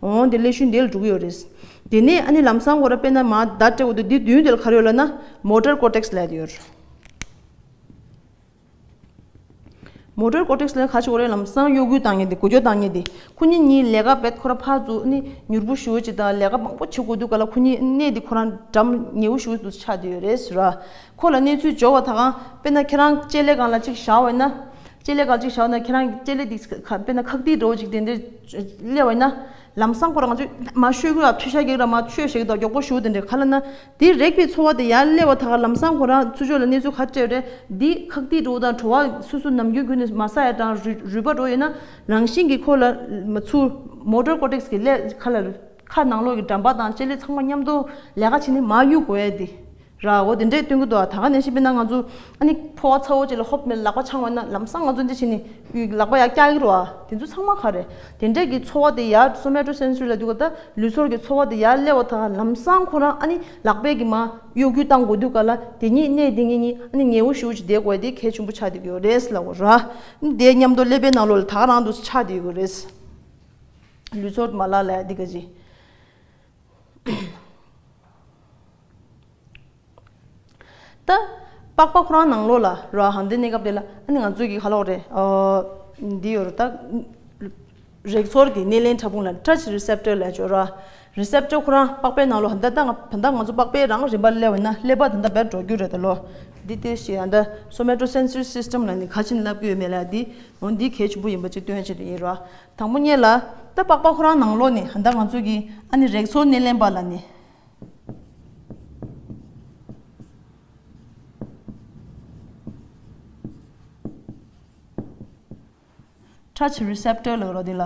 འོ་འདི་ཀླད་ཤུན་འདི་ལ་འགྲོ་གི་ཡོད་རེད། དེ་ནས་ཨ་ནི་ལམ་སང་ཁོ་ར་དཔེར་ན་མར་བརྡ་སྤྲད་དགོས་དུས་འདི་མདུན་དེ་ལ་ག་རེ་ཡོད་ལབ་ན། motor cortex ལབ་དེ་ཡོད་རེད། motor cortex ལ་ག་ཅིག་ཡོད་རེད། ལམ་སང་གཡོ་འགུལ་བཏང་མཁན་དེ། འགུལ་སྐྱོད་བཏང་མཁན་དེ། ཁོ་གཉིས་གཉིས་ལས་ཀ་བེད་ཁོ་ར་ཕར་ཚུར་ནི་མྱུར་པོ་ཞེ་པོ་ཅིག་དང་ལས་ཀ་མང་པོ་བྱེད་དགོས་དུས་སྒང་ལ། ཁོ་གཉིས་གནས་དེ་ཁོ་རང་འགྲམ་ཉེ་བོ་ཞེ་པོ་ཅིག་ཆགས་བསྡད་ཡོད་རེད་ཟེར་ར། ཁོ་ལ་གནས་ཚུལ་འབྱོར་བ་ད་གང་། དཔེར་ན་ཁྱེད་རང་ལྕེ་ལེ་སྒང་ལ་ཅིག་བཞག་པ་ཡིན་ན། ལྕེ་ལེ་སྒང་ལ་ཅིག་བཞག་ན་ཁྱེད་རང་ལྕེ་ལེ་དེ་ཁ་དཔེར་ན་ཁག་ཐིག་འདྲ་བོ་ཅིག་དེ་འདྲ་སླེབས་པ་ཡིན་ན། ལམ་སང་ཁོ་རང་ཚོས་མར་བཤུ་གི་ར། མར་འཕྱོག་བཞག་གི་ར། མར་འཕྱོག་བཞག་གི་འདུག་མགྱོགས་པོ་ཞེ་པོ་དེ་འདྲ། ག་རེ་ལབ་ན། དེ་རེག་པའི་ཚོར་བ་དེ་ཡར་སླེབས་པ་ད་ག་ལམ་སང་ཁོ་རང་ཚུར་ཕྱོགས་ལ་གནས་ཚུལ་ག་རེ་སྤྲད་རེད། འདི་ཁག་ཐིག་འདྲ་བོ་དང་བྲོ་བ་སོ་སོ་ནམ་རྒྱུན་ཁོ་ནས་མ་ཟ་ཡ་དང་རུས་རུས་པ་འདྲ་བོ་ཡོད་ན། རང་བཞིན་གྱིས་ཁོ་ལ་མ་ཚུར་motor cortex གི་ཀླད་ཁ་ལ་ཁ་ནང་ལོགས་ཀྱི་འགྲམ་པ་དང་ལྕེ་ལེ་ཚང་མ་མཉམ་དུ་ལས་ཀ་བྱས་ནས་མར་གཡུག་དགོས་ཡ་དེ། ར། འོ་དེ་འདྲས་སྟོན་གྱི་འདུག་ད་ག་ནང་བཞིན་དཔེར་ན་ང་ཚོ་ཨ་ནི་ཕོ་བ་ཚ་བོ་ཅིག་ལ་ཧོབ་མེད་ལག་པ་འཆང་བ་ན། ལམ་སང་ང་ཚོ་འདི་བྱས་ནས་ལག་པ་ཡར་བཀྱག་གི་རེད་བ། དེ་ཚོ་ཚང་མ་ག་རེ། དེ་འདྲས་ཀྱི་ཚོར་བ་དེ་ཡར་somatosensory ལབ་དུས་སྒང་ད་ལུས་ཚོར་གྱི་ཚོར་བ་དེ་ཡར་སླེབས་པ་ད་ག་ལམ་སང་ཁོ་རང་ཨ་ནི་ལག་པས་ཀྱིས་མར་གཡོ་འགུལ་བཏང་དགོས་དུས་སྒང་ལ། དེ་གཉིས་གནས་དེ་གཉིས་གཉིས་ཨ་ནི་ཉེ་བོ་ཞེ་པོ་ཅིག་བསྡད་དགོས་དེ་གལ་ཆེན་པོ་ཆགས་བསྡད་ཀྱི་ཡོད་རེད་ལབ་དགོས་ར། དེ་མཉམ་དུ་ཀླད་པའི་ནང་ལོགས་ལ་ད་ག་རང་དུ་ཆགས་བསྡད་ཀྱི་ཡོད་རེད། ལུས་ཚོར་མ་ལག་ལབ་ཡ་འདི་ག་ཅིག་ད་པགས་པ་ཁོ་རང་ནང་ལོགས་ལ་ར། ཧང་དེ་གནས་སྐབས་དེ་ལ་ཨ་ནི་ང་ཚོས་ཀྱི་ག་ལབ་དགོས་རེད། ཨ་འདི་ཡོད་རེད། ད་རེག་ཚོར་གྱི་སྣེ་ལེན་ཕྲ་ཕུང་ལ་touch receptor ལབ་ཅོག་ར། receptor ཁོ་རང་པགས་པའི་ནང་ལོགས། ད་ལྟ་ང་ད་ལྟ་ང་ཚོ་པགས་པའི་རང་རིམ་པ་སླེབས་པ་ཡིན་ན། ཀླད་པ་ད་ལྟ་བར་འགྲོ་རྒྱུ་རེད་ད་ལོ། འདི་ལྟས་ཤིག་ཨ་ད་somato sensory system ལ་ནི་ག་ཅིག་ལབ་ཀྱི་ཡོད་མེད་ལ་འདི་འོ་འདི་གལ་ཆེན་པོ་ཡིན་པ་ཅིག་སྟོན་ཆེད་དུ་ཡིན་རོ། དང་པོ་ཉིད་ལ་ད་པགས་པ་ཁོ་རང་ནང་ལོགས་ནས་ཨ་ད་ང་ཚོ་གི་ཨ་ནི་རེག་ཚོར་སྣེ་ལེན་པ་ལ་ནི། touch receptor ལབ་རོ་འདི་ལ།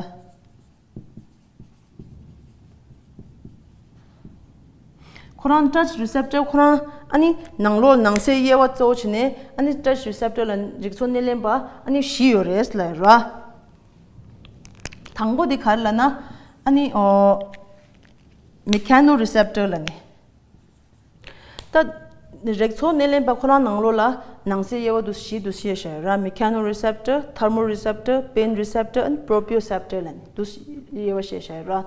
ཁོ་རང་touch receptor ཁོ་རང་ཨ་ནི་ནང་ལོགས་ནང་གསེས་དབྱེ་བ་གཙོ་བོ་བྱས་ནས་ཨ་ནི་touch receptor ལ་རེག་ཚོར་སྣེ་ལེན་པ་ཨ་ནི་བཞི་ཡོད་རེད་ལབ་རོ། དང་པོ་འདི་ག་རེ་ལབ་ན་ཨ་ནི་ཨོ། mechanoreceptor ལབ་ནི། ད་རེག་ཚོར་སྣེ་ལེན་པ་ཁོ་རང་ནང་ལོགས་ལ་ནང་གསེས་དབྱེ་བ་དུ་བཞི་དུ་ཕྱེ་བཞག་ར། mechanoreceptor, thermoreceptor, pain receptor and proprioceptor ལབ་ནི་དུ་དབྱེ་བ་ཕྱེ་བཞག་ར།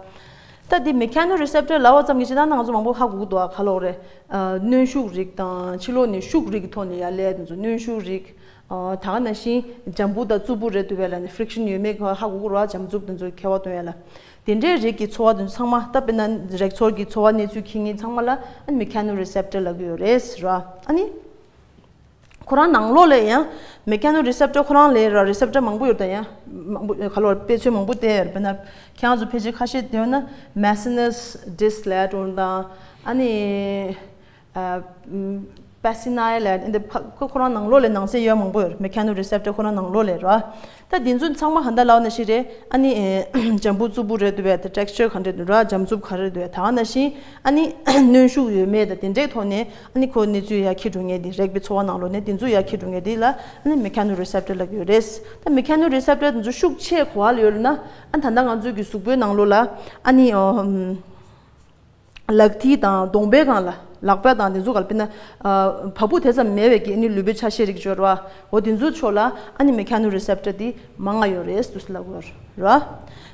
ད་འདི་mechanoreceptor ལབ་པ་ཙམ་གྱིས་ཅི་ད་ང་ཚོ་མང་པོ་ཧ་གོ་གི་འདུག་ཨ། ག་ལོག་རེད། ཨ་གནོན་ཤུགས་རིགས་དང་ཕྱི་ལོགས་ནས་ཤུགས་རིགས་ཀྱི་ཐོག་ནས་ཡར་སླེབས་དེ་ཚོ་གནོན་ཤུགས་རིགས། ཨ་ད་ག་ནང་བཞིན་འཇམ་པོ་དང་རྩུབ་པོ་རེད་འདུག་པས་ལབ་ནི་friction ཡོད་མེད་ཧ་གོ་གི་ར། འཇམ་རྩུབ་དེ་ཚོ་ཁྱད་པར་སྟོན་ཡ་ལ། དེ་འདྲའི་རིགས་ཀྱི་ཚོར་བ་དེ་ཚོ་ཚང་མ་ད་དཔེར་ན་རེག་ཚོར་གྱི་ཚོར་བ་གནས་ཚུལ་འཁྱེར་མཁན་ཚང་མ་ལ་ཨ་ནི་mechanoreceptor ལབ་ཀྱི་ཡོད་རེད་ར། ཨ་ནི་ཁོ་རང་ནང་ལོགས་ལ་ཡང་mechanoreceptor ཁོ་རང་ལ་ར་receptor མང་པོ་ཡོད་ད་ཡང་མང་པོ་ག་ལོར་དཔེ་མཚོན་མང་པོ་བསྟན་ཡོད་རེད། དཔེར་ན་ཁྱེད་རང་ཚོ་ཕལ་ཆེར་ཁ་ཤས་བསྟན་ཡོད་ན་mucinus disc ལབ་འགྲོ་དང་ཨ་ནི། ཨ་ཨམ་Pacini ལབ་འདི་ཕ་ཁོ་ཁོ་རང་ནང་ལོགས་ལ་ནང་གསེས་ཡོད་མང་པོ་ཡོད་རེད། mechanoreceptor ཁོ་རང་ནང་ལོགས་ལ་ར། ད་འདི་ཚོ་ཚང་མ་ཧ་ད་ལའོ་ན་ཤི་རེད། ཨ་ནི་ཨེ་འཇམ་པོ་རྩུབ་པོ་རེད་འདུག་པས་ད་texture ག་འདྲ་འདུག་ར། འཇམ་རྩུབ་ག་རེ་འདུག་པས་ད་ག་ནང་བཞིན་ཨ་ནི་གནོན་ཤུགས་ཡོད་མེད་ད་དེ་འདྲའི་ཐོག་ནས་ཨ་ནི་ཁོ་གནས་ཚུལ་ཡར་འཁྱེར་འགྲོ་མཁན་འདི་རེག་པའི་ཚོར་བ་ནང་ལོགས་ནས་དེ་ཚོ་ཡར་འཁྱེར་འགྲོ་མཁན་འདི་ལ་ཨ་ནི་mechanoreceptor ལབ་ཀྱི་ཡོད་རེད། ད་mechanoreceptor དེ་ཚོ་ཤུགས་ཆེ་ག་པར་ལ་ཡོད་ལབ་ན་ཨ་ད་ལྟ་ང་ཚོའི་གི་གཟུགས་པོའི་ནང་ལོགས་ལ་ཨ་ནི་ཨོ། ལག་མཐིལ་དང་གདོང་པའི་སྒང་ལ་ལག་པ་དང་དེ་ཚོ་ག་ལ་དཔེར་ན་ཨ་བ་སྤུ་དེ་ཙམ་མེད་པའི་གི་ཨ་ནི་ལུས་པོའི་ཆ་ཤས་རིགས་སྦྱོར་བ་འོ་དེ་ཚོའི་ཕྱོགས་ལ་ཨ་ནི་mechanoreceptor དེ་མང་ང་ཡོད་རེད་ཟེར་ལབ་དགོས་ར།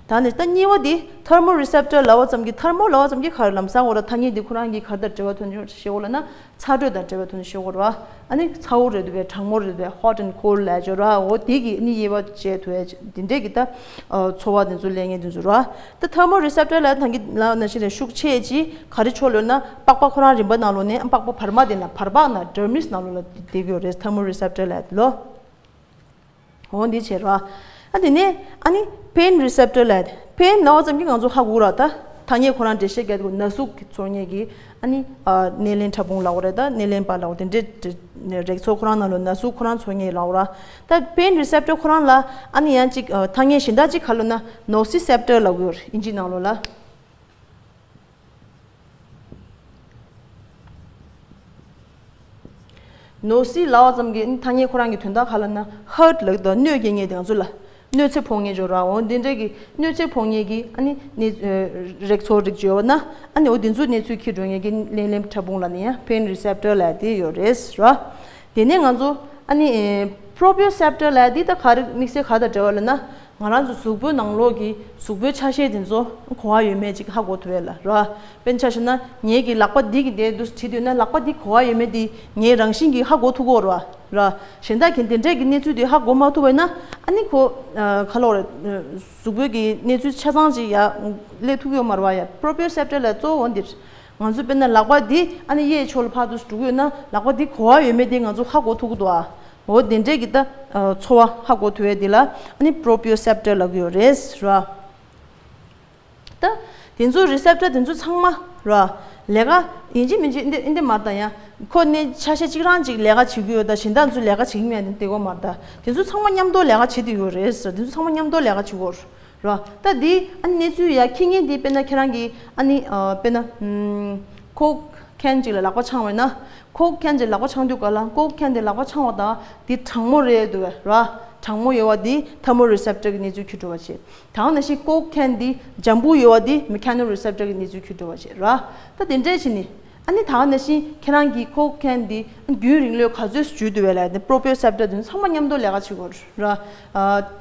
ད་ནི་ད་གཉིས་པ་དེ་thermoreceptor ལབ་པ་ཙམ་གྱི་thermo ལབ་པ་ཙམ་གྱི་ག་རེ་ལམ་སང་འོ་ར་ཐ་སྙད་དེ་ཁོ་རང་གི་ག་རེ་དང་འབྲེལ་བ་ཐོན་ཤེས་འོ་ལབ་ན་ཚ་དྲོད་དང་འབྲེལ་བ་ཐོན་ཤེས་འོ་ར། ཨ་ནི་ཚ་བོ་རེད་འདུག་པས་གྲང་མོ་རེད་འདུག་པས་hot and cold ལབ་ཅོ་ར། འོ་དེ་གི་ཨ་ནི་དབྱེ་བ་འབྱེད་ཐུབ་པས་དེ་འདྲས་ཀྱི་ད་ཨ་ཚོར་བ་དེ་ཚོ་ལེན་མཁན་དེ་ཚོ་ར། ད་thermoreceptor ལ་ད་གིན་ལ་ནང་བཞིན་རེད། ཤུགས་ཆེ་ཅིག་ག་རེ་ཕྱོགས་ལ་ཡོད་ན་པགས་པ་ཁོ་རང་རིམ་པ་ནང་ལོགས་ནས་པགས་པ་བར་མ་དེ་ན་བར་པགས་ན་dermis ནང་ལོགས་ལ་བསྡད་ཀྱི་ཡོད་རེད། thermoreceptor ལ་ལོ། འོ་འདི་བྱེད་ར། ཨ་དེ་ནས་ཨ་ནི་pain receptor ལ་pain ལབ་པ་ཙམ་གྱིས་ང་ཚོ་ཧ་གོ་ར། ད་ཐ་སྙད་ཁོ་རང་འགྲེལ་བཤད་རྒྱག་དུས་ན་ཟུག་གི་ཚོར་མཁན་གྱི་ཨ་ནི་ཨ་སྣེ་ལེན་ཕྲ་ཕུང་ལབ་དགོས་རེད། ད་སྣེ་ལེན་པ་ལབ་དགོས་དེ་འདྲས་རེག་ཚོར་ཁོ་རང་ནང་ལོགས་ན་ཟུག་ཁོ་རང་ཚོར་མཁན་ལབ་དགོས་ར། ད་pain receptor ཁོ་རང་ལ་ཨ་ནི་ཡང་ཅིག་ཨ་ཐ་སྙད་གཞན་དག་ཅིག་ག་ལབ་ན་nociceptor ལབ་དགོས་ཨིན་ཇི་ནང་ལོགས་ལ། nociceptor ལབ་པ་ཙམ་གྱིས་ཐ་སྙད་ཁོ་རང་གི་དོན་དག་ག་ལབ་ན་hurt ལབ་དང་གནོད་སྐྱེལ་མཁན་དེ་ང་ཚོ་ལ་གནོད་འཚེ་ཕོག་མཁན་ཅོ་ར། འོ་འདི་འདྲས་ཀྱི་གནོད་འཚེ་ཕོག་མཁན་གྱི་ཨ་ནི་ནི་ཨ་རེག་ཚོར་རིགས་ཅོ་ཡོད་ན་ཨ་ནི་འོ་འདི་ཚོ་གནས་ཚུལ་འཁྱེར་འགྲོ་མཁན་གྱི་སྣེ་ལེན་ཕྲ་ཕུང་ལ་ནི་ཡང་pain receptor ལབ་དེ་ཡོད་རེད་ར། དེ་ནས་ང་ཚོ་ཨ་ནི་ཨེ་proprioceptor ལབ་དེ་ད་ག་རེ་དམིགས་བསལ་ག་དང་འབྲེལ་བ་ལབ་ན། ང་རང་ཚོ་གཟུགས་པོའི་ནང་ལོགས་ཀྱི་གཟུགས་པོའི་ཆ་ཤས་དེ་ཚོ་གོ་བ་ཡོད་མེད་ཅིག་ཧ་གོ་ཐུབ་ཡས་ལ་ར། དཔེར་ན་ཆ་བཞག་ན་ངེད་ཀྱི་ལག་པ་འདི་གི་འདི་འདུག་བྲིས་དུས་ན་ལག་པ་འདི་གོ་བ་ཡོད་མེད་འདི་ངའི་རང་བཞིན་གྱིས་ཧ་གོ་ཐུབ་ཀྱི་ཡོད་རེད་བ། ར། གཞན་དག་གིས་འདི་འདྲས་ཀྱི་གནས་ཚུལ་འདི་ཧ་གོ་མ་ཐུབ་པ་ཡིན་ན་ཨ་ནི་ཁོ་ཨ་ག་ལབ་དགོས་རེད། གཟུགས་པོའི་གི་གནས་ཚུལ་ཆ་ཚང་ཅིག་ཡར་སླེབས་ཐུབ་ཀྱི་ཡོད་མ་རེད་བ། ཡ་proprioceptor ལ་གཙོ་བོ་འདིར། ང་ཚོ་དཔེར་ན་ལག་པ་འདི་ཨ་ནི་གཡས་ཕྱོགས་ལ་ཕར་འདུག་འགྲོ་གི་ཡོད་ན་ལག་པ་འདི་གོ་བ་ཡོད་མེད་འདི་ང་ཚོ་ཧ་གོ་ཐུབ་ཀྱི་འདུག་ཨ། འོ་དེ་འདྲས་ཀྱི་ད་ཨ་ཚོར་བ་ཧ་གོ་ཐུབ་ཡས་འདི་ལ་ཨ་ནི་proprioceptor ལབ་ཀྱི་ཡོད་རེད་ར། ད་དེ་ཚོ་receptor དེ་ཚོ་ཚང་མ་ར་ལས་ཀ་ཡིན་གཅིག་མིན་གཅིག་འདི་འདི་མ་རེད་ད། ཡང་ཁོ་ནི་ཆ་ཤས་གཅིག་རང་གཅིག་ལས་ཀ་བྱེད་ཀྱི་ཡོད་ད། གཞན་དག་ཚོ་ལས་ཀ་བྱེད་ཀྱི་མེད་འདི་དེ་གོ་མ་རེད་ད། དེ་ཚོ་ཚང་མ་མཉམ་དུ་ལས་ཀ་བྱེད་དུ་ཡོད་རེད་ཟེར། དེ་ཚོ་ཚང་མ་མཉམ་དུ་ལས་ཀ་བྱེད་དགོས་ར། ད་འདི་ཨ་ནི་གནས་ཚུལ་ཡ་ཁྱི་ངན་འདི་དཔེར་ན་ཁྱེད་རང་གི་ཨ་ནི་ཨ་དཔེར་ན་ཨམ་Coke can གཅིག་ལ་ལག་པ་འཆང་བས་ན། Coke can གཅིག་ལག་པ་འཆང་དུས་ག་ལ་Coke can དེ་ལག་པ་འཆང་བ་དང་འདི་གྲང་མོ་རེད་འདུག་བས་ར། གྲང་མོ་ཡོད་བ་འདི་thermoreceptor གི་གནས་ཚུལ་འཁྱེར་འགྲོ་བ་བྱེད། ད་ག་ནང་བཞིན་Coke can འདི་འཇམ་པོ་ཡོད་བ་འདི་mechanoreceptor གི་གནས་ཚུལ་འཁྱེར་འགྲོ་བ་བྱེད་ར། ད་དེ་འདྲས་བྱས་ནས་ཨ་ནི་ད་ག་ནང་བཞིན་ཁྱེད་རང་གིས་Coke can འདི་རྒྱུན་རིང་ལོས་ག་ཚོད་འཇུ་འདུག་བས་ལབ་ནས་proprioceptor དེ་ཚོ་ཚང་མ་མཉམ་དུ་ལས་ཀ་བྱེད་དགོས་ར།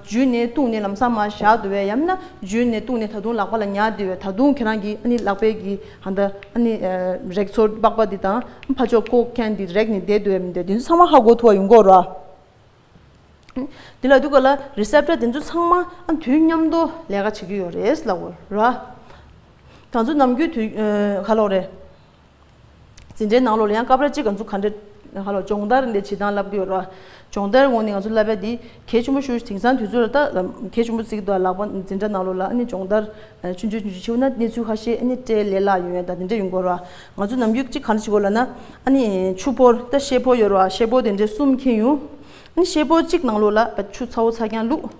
འཇུས་ནས་བཏུངས་ནས་ལམ་སང་མར་བཞག་འདུག་བས། ཡང་ན་འཇུས་ནས་བཏུངས་ནས་ད་དུང་ལག་པ་ལ་ཉར་འདུག་བས། ད་དུང་ཁྱེད་རང་གིས་ཨ་ནི་ལག་པའི་གི་ཧ་ད་ཨ་ནི་རེག་ཚོར་པགས་པ་འདི་དང་ཕར་ཕྱོགས་Coke can འདི་རེག་ནས་བསྡད་འདུག་བས་མི་འདུག་བས། དེ་ཚོ་ཚང་མ་ཧ་གོ་ཐུབ་པ་ཡོང་གི་རེད་བ། འདི་ལ་འདུག་ག་ལ་receptor དེ་ཚོ་ཚང་མ་ཨ་དུས་མཉམ་དུ་ལས་ཀ་བྱེད་ཀྱི་ཡོད་རེད་ལབ་དགོས་ར། ང་ཚོ་ནམ་རྒྱུན་དུས་ཨ་ག་ལབ་རེད། འཛིན་གྲྭའི་ནང་ལོགས་ལ་ཡང་སྐབས་རེ་གཅིག་ང་ཚོ་ག་འདྲ་ ཧ་ལོ་སྦྱོང་བརྡར་འདི་བྱེད་སྟངས་ལབ་ཀྱི་ཡོད་ར། སྦྱོང་བརྡར་ངོས་ནས་ང་ཚོ་ལབ་ཡ་འདི་གལ་ཆེན་པོ་ཞིག་དེང་སང་དུས་ཚོད་ལ་ད་གལ་ཆེན་པོ་བརྩི་གི་འདུག་ལག་པ་འཛིན་གྲྭ་ནང་ལོགས་ལ་ཨ་ནི་སྦྱོང་བརྡར་ཆུང་ཆུང་ཆུང་ཆུང་བྱས་ན་གནས་ཚུལ་ཁ་ཤས་ཨ་ནི་སྤྲད་ལས་སླ་ཡོང་ཡ་ད་དེ་འདྲ་ཡོང་གི་ཡོད་ར། ང་ཚོ་ནམ་རྒྱུན་གཅིག་ག་རེ་བྱེད་དགོས་ལབ་ན་ཨ་ནི་ཆུ་ཕོར་ད་ཤེལ་ཕོར་ཡོད་ར། ཤེལ་ཕོར་དེ་འདྲ་གསུམ་འཁྱེར་ཡོང་། ཨ་ནི་ཤེལ་ཕོར་གཅིག་ནང་ལོགས་ལ་ཆུ་ཚ་བོ་ཚ་རྐྱང་བླུགས།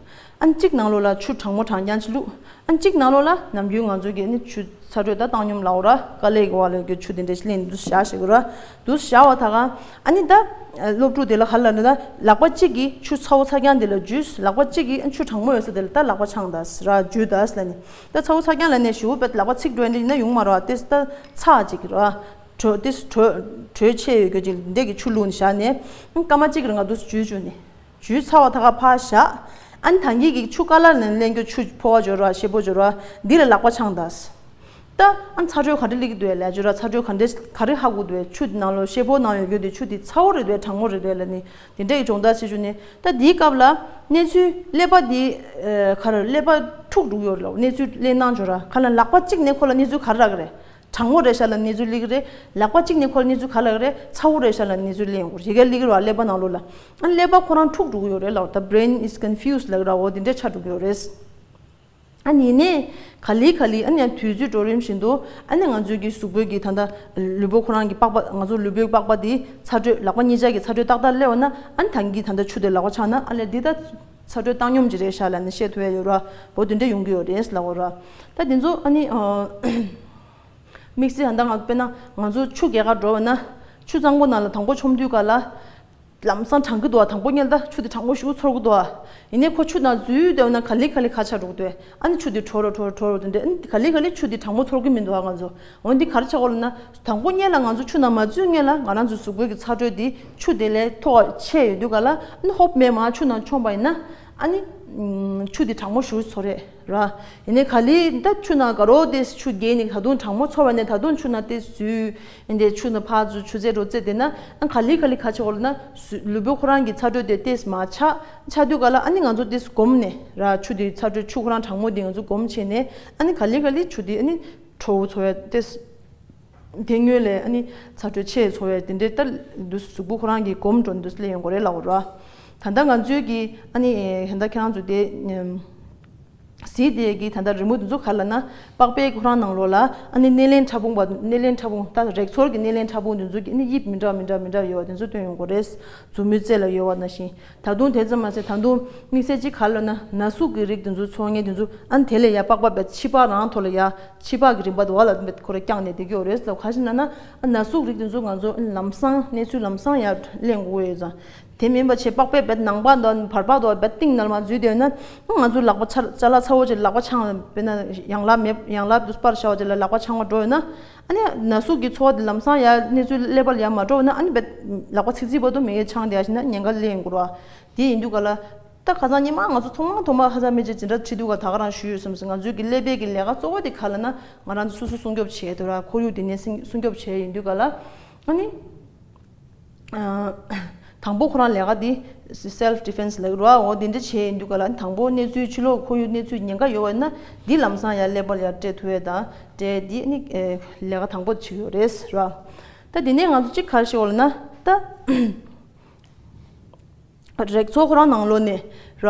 ཨ་ནི་གཅིག་ནང་ལོགས་ལ་ཆུ་གྲང་མོ་གྲང་རྐྱང་ཅིག་བླུགས། ཨ་ནི་གཅིག་ནང་ལོགས་ལ་ནམ་རྒྱུན་ང་ཚོ་གི་ཨ་ནི་ཆུ་ཚ་དྲོད་ད་བཏང་སྙོམས་ལབ་ར་དཀའ་ལས་ཀྱི་བ་ལས་ཀྱི་ཆུ་དེ་འདྲ་ཞིག་ལེན་འདུག་བཞག་ཞིག་ར། འདུག་བཞག་པ་ད་ག་ཨ་ནི་ད་སློབ་ཕྲུག་དེ་ལ་ཧ་ལ་ནི་ད་ལག་པ་གཅིག་གིས་ཆུ་ཚ་བོ་ཚ་རྐྱང་དེ་ལ་འཇུས། ལག་པ་གཅིག་གིས་ཨ་ཆུ་གྲང་མོ་ཡོད་ས་དེ་ལ་ད་ལག་པ་འཆང་ད་ར་འཇུས་ད་ལ་ནི་ད་ཚ་བོ་ཚ་རྐྱང་ལ་ནས་ཞུ་བོ་བེད་ལག་པ་ཚིག་འགྲོ་ཡ་འདྲ་ཡིན་ན་ཡོང་མ་ར་བ་དེ་ད་ཚ་གཅིག་ར། དྲོད་དེ་དྲོད་དྲོད་ཆེ་ཡོད་རྒྱུ་ཅིག་འདས་ཀྱི་ཆུ་བླུགས་ནས་བཞག་ནས་སྐར་མ་གཅིག་རིང་ང་དུ་འཇུས་བཅུག་ནས་འཇུས་ཚར་བ་ད་ག་ཕར་བཞག་ཨ་ནི་ད་གིན་གྱི་ཆུ་ཀ་ལར་ནས་ལེན་རྒྱུ་ཆུ་ཕོ་བ་འཇོ་ར་ཤེ་པོ་འཇོ་ར་འདི་ལ་ལག་པ་འཆང་ད། ད་ཨ་ནི་ཚ་དྲོད་ག་འདྲ་སླེབས་ཀྱི་འདུག་ལས་འཇོ་ར་ཚ་དྲོད་ག་འདྲ་ག་རེ་ཧ་གོ་འདུག་ཆུ་ནང་ལོ་ཤེ་པོ་ནང་ཡོད་རྒྱུ་དེ་ཆུ་དེ་ཚ་བོ་རེད་འདུག་གྲང་མོ་རེད་འདུག་ལ་ནི་དེ་འདྲ་ཡི་སྦྱོང་བརྡར་བྱེད་རྒྱུ་ནི་ད་འདིའི་སྐབས་ལ་གནས་ཚུལ་ཀླད་པ་འདི་ག་རེ་ཀླད་པ་འཁྲུག་འགྲོ་གི་ཡོད་རེད་ལ་གནས་ཚུལ་ཀླད་ནང་འཇོ་ར་ག་ལ་ལག་པ་གཅིག་ནས་ཁོ་ལ་གནས་ཚུལ་ག་རེ་རག་གི་རེད། གྲང་མོ་རེད་ཤག་ལ་གནས་ཚུལ་སླེབས་ཀྱི་རེད། ལག་པ་གཅིག་ནས་ཁོ་ལ་གནས་ཚུལ་ག་ལ་རེད། ཚ་བོ་རེད་ཤག་ལ་གནས་ཚུལ་སླེབས་ཡོང་གི་རེད། ཡི་གེ་སླེབས་ཀྱི་རེད་བ་ཀླད་པ་ནང་ལོགས་ལ། ཨ་ཀླད་པ་ཁོ་རང་འཁྲུག་འགྲོ་གི་ཡོད་རེད་ལ། The brain is confused ལབ་ཀྱི་ར་འོ་དེ་འདྲས་ཆགས་འགྲོ་གི་ཡོད་རེད། ཨ་ནི་ནས་ག་ལེ་ག་ལེ་ཨ་ནི་ཡང་དུས་ཚོད་འགྲོ་རིམ་བཞིན་དུ་ཨ་ནི་ང་ཚོའི་གི་གཟུགས་པོའི་གི་ད་ལྟ་ལུས་པོ་ཁོ་རང་གི་པགས་པ་ང་ཚོ་ལུས་པོའི་པགས་པ་དེ་ཚ་དྲོད་ལག་པ་གཉིས་ཆ་གི་ཚ་དྲོད་ཏག་ཏག་སླེབས་པ་ན་ཨ་ནི་ད་གིན་གི་ད་ལྟ་ཆུ་དེ་ལག་པ་འཆང་ན་ཨ་ལས་འདི་ད་ཚ་དྲོད་བཏང་སྙོམས་ཅིག་རེད་ཤག་ལ་ནི་བཤད་ཐུབ་ཡ་ཡོད་ར་འོ་དེ་འདྲས་ཡོང་གི་ཡོད་རེད་ལབ་ཀྱི་ར། ད་དེ་ཚོ་ཨ་ནི། དམིགས་བསལ་ད་ལྟ་ང་དཔེར་ན་ང་ཚོ་ཆུ་རྒྱག་གར་འགྲོ་བ་ན་ཆུ་གཙང་པོ་ནང་ལ་དང་པོ་མཆོང་དུས་ག་ལ་ལམ་སང་གྲང་གི་འདུག་བ། དང་པོ་ཉལ་ད་ཆུ་དེ་གྲང་མོ་ཞིག་ཚོར་གི་འདུག་བ། ཡིན་ནའི་ཁོ་ཆུ་ནང་འཛུལ་བསྡད་ན་ག་ལེ་ག་ལེ་ག་ཆགས་འགྲོ་གི་འདུག་ཨ་ནི་ཆུ་དེ་དྲོ་རོ་དྲོ་རོ་དྲོ་རོ་དེ་འདྲ་ཨ་ནི་ག་ལེ་ག་ལེ་ཆུ་དེ་གྲང་མོ་ཚོར་གི་མི་འདུག་བ་ང་ཚོ། འོན་ཏེ་ག་རེ་ཆགས་ཀྱི་ཡོད་ལབ་ན་དང་པོ་ཉལ་ལ་ང་ཚོ་ཆུ་ནང་མ་འཛུལ་སྔོན་ལ་ང་རང་ཚོ་གཟུགས་པོའི་གི་ཚ་དྲོད་དེ་ཆུ་དེ་ལས་མཐོ་བ་ཆེ་ཡོད་དུས་ག་ལ་ཨ་ནི་ཧོབ་མེད་མ་ཆུ་ནང་མཆོངས་པ་ཡིན་ན་ཨ་ནི་ཆུ་དེ་གྲང་མོ་ཞིག་ཚོར་རེད། ར། ཡིན་ནའི་ག་ལེ་ད་ཆུ་ནང་དགའ་རོགས་དེ་ཆུ་རྒྱས་ནས་ད་དུང་གྲང་མོ་ཚོར་བ་ནས་ད་དུང་ཆུ་ནང་དེ་སུས་ཡིན་དེ་ཆུ་ནང་ཕར་ཚུར་ཆུ་ཚད་རོ་ཚད་དེ་ན་ཨ་ག་ལེ་ག་ལེ་ག་ཆེ་བོ་ལ་ན་སུ་ལུས་པོ་ཁོ་རང་གི་ཚ་དྲོད་དེ་ཏེས་མ་ཆག་ཆག་དུས་ག་ལ་ཨ་ནི་ང་ཚོ་དེ་སྒོམ་ནས་ར་ཆུ་དེ་ཚ་དྲོད་ཆུ་ཁོ་རང་གྲང་མོ་དེ་ང་ཚོ་སྒོམ་བྱས་ནས་ཨ་ནི་ག་ལེ་ག་ལེ་ཆུ་དེ་ཨ་ནི་དྲོ་བོ་ཚོར་བ་ཏེས། དེ་སྔོན་ལས་ཨ་ནི་ཚ་དྲོད་ཆེ་ཚོར་བའི་དེ་འདྲའི་ལྟར་འདུ་གཟུགས་པོ་ཁོ་རང་གི་གོམས་འགྲོ་འདུ་སླེབས་ཡོང་གི་རེད་ལབ་ར། ད་ལྟ་ང་ཚོའི་གི་ཨ་ནི་ད་ལྟ་ཁྱེད་རང་ཚོ་དེ་གཟིགས་དེ་གི་ད་ལྟ་རི་མོ་དེ་ཚོ་ག་ལ་ན་པགས་པའི་ཁོ་རང་ནང་ལོགས་ལ་ཨ་ནི་སྣེ་ལེན་ཕྲ་ཕུང་བ་སྣེ་ལེན་ཕྲ་ཕུང་ད་རེག་ཚོར་གི་སྣེ་ལེན་ཕྲ་ཕུང་དེ་ཚོ་གི་ཨ་ནི་དབྱིབས་མི་འདྲ་མི་འདྲ་མི་འདྲ་ཡོད་པ་དེ་ཚོ་སྟོན་ཡོང་གི་རེད། མཛུབ་མོའི་རྩེ་ལ་ཡོད་པ་ནང་བཞིན། ད་དུང་དེ་ཙམ་མ་ཟད་ད་དུང་དམིགས་བསལ་གཅིག་ག་རེ་ལབ་ན་ན་ཟུག་གི་རིགས་དེ་ཚོ་ཚོར་མཁན་དེ་ཚོ་ཨ་ནི་དེ་ལས་ཡར་པགས་པ་བེད་ཕྱི་པགས་རང་ཐོག་ལ་ཡར་ཕྱི་པགས་ཀྱི་རིམ་པ་དུ་བ་ལ་བེད་ཁོ་ར་བརྐྱངས་ནས་བསྡད་ཀྱི་ཡོད་རེད་ཟེར་ལབ་ག་ཞིག་ན་ན་ཨ་ན་ཟུག་རིགས་དེ་ཚོ་ང་ཚོ་ཨ་ནི་ལམ་སང་གནས་ཚུལ་ལམ་སང་ཡར་གླེང་དགོས་ཡོད་ཙང་དེ་མིན་པ་བྱས་པགས་པའི་བེད་ནང་པ་དང་བར་པགས་དུ་བ་བེད་གཏིང་ནར་མ་འཛུལ་བསྡད་ན་ཨ་ང་ཚོ་ལག་པ་ཆ་ཅ་ལག་ཚ་བོ་ཅིག་ལག་པ་འཆང་བས་ན་ཡང་ལག་མེད་ཡང་ལག་དུ་སྤར་བྱ་བ་ཅིག་ལ་ལག་པ་འཆང་བ་འགྲོ་ཡོད་ན། ཨ་ནི་ན་ཟུག་གི་ཚོར་བ་དེ་ལམ་སང་ཡར་གནས་ཚུལ་ཀླད་པ་ལ་ཡར་མ་འགྲོ་བ་ན་ཨ་ནི་བེད་ལག་པ་ཚིག་ཚིག་བར་དུ་མི་ཡས་འཆང་བསྡད་ཡ་ཞིག་ན་ཉེན་ཁ་སླེབས་ཡོང་གི་རེད་བ། དེ་ཡིན་དུས་ག་ལ། ད་ཁ་སང་ཉི་མ་ང་ཚོ་ཐོག་མ་ཐོག་མ་ཧ་ཅང་མི་ཅིག་ཇི་འདྲ་ཁྲིད་དུས་ག་ད་ག་རང་ཞུས་ཡོད་བསམ་སོང་ང་ཚོའི་གི་ཀླད་པའི་གི་ལས་ཀ་གཙོ་བོ་དེ་ག་ལ་ན་ང་རང་ཚོ་སོ་སོ་སྲུང་སྐྱོབ་བྱས་དུས་ར་ཁོར་ཡུག་དེ་ནས་སྲུང་སྐྱོབ་བྱས་ཡིན་དུས་ག་ལ། ཨ་ནི། དང་པོ་ཁོ་རང་ལས་ཀ་འདི་self defense ལབ་ཀྱི་རེད་བ། འོ་འདི་འདྲ་བྱས་ཡིན་དུས་ག་ལ་དང་པོ་གནས་ཚུལ་ཕྱི་ལོགས་ཁོར་ཡུག་གནས་ཚུལ་ཉེན་ཁ་ཡོད་པ་ན་འདི་ལམ་སང་ཡར་ཀླད་པ་ལ་ཡར་སྤྲད་ཐུབ་ཡས་དང་སྤྲད་འདི་ནི་ལས་ཀ་དང་པོ་བྱེད་ཀྱི་ཡོད་རེད་ར། ད་འདི་ནས་ང་ཚོ་གཅིག་ག་རེ་ཞིག་འོ་ལ་ན་ད་རེག་ཚོར་ཁོ་རང་ནང་ལོགས་ནས་ར་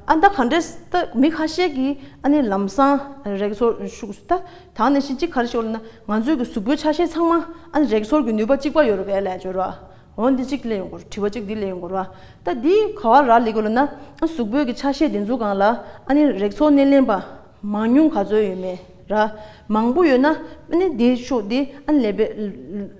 ཨ་ད་ག་འདྲས་ད་མི་ཁ་ཤས་ཀྱིས་ཨ་ནི་ལམ་སང་རེག་ཚོར་ཤུགས་ད་ད་ནས་ཤི་གཅིག་ག་རེ་ཞིག་འོ་ལ་ན་ང་ཚོའི་གི་གཟུགས་པོའི་ཆ་ཤས་ཚང་མ་ཨ་ནི་རེག་ཚོར་གྱི་ནུས་པ་གཅིག་པ་ཡོད་རེད་པས་ལས་བརྗོད་ར། འོ་འདི་གཅིག་སླེབས་ཡོང་གི་རེད། དྲི་བ་གཅིག་འདི་སླེབས་ཡོང་གི་རེད་བ། ད་འདི་ག་བ་རག་ལས་དགོས་ལབ་ན་གཟུགས་པོའི་གི་ཆ་ཤས་འདི་ཚོ་སྒང་ལ་ཨ་ནི་རེག་ཚོར་སྣེ་ལེན་པ་མང་ཉུང་ག་ཚོད་ཡོད་མེད་ར། མང་པོ་ཡོད་ན་ཨ་ནི་འདིའི་ཤོག་འདི་ཨ་ནི་ལུས་པའི་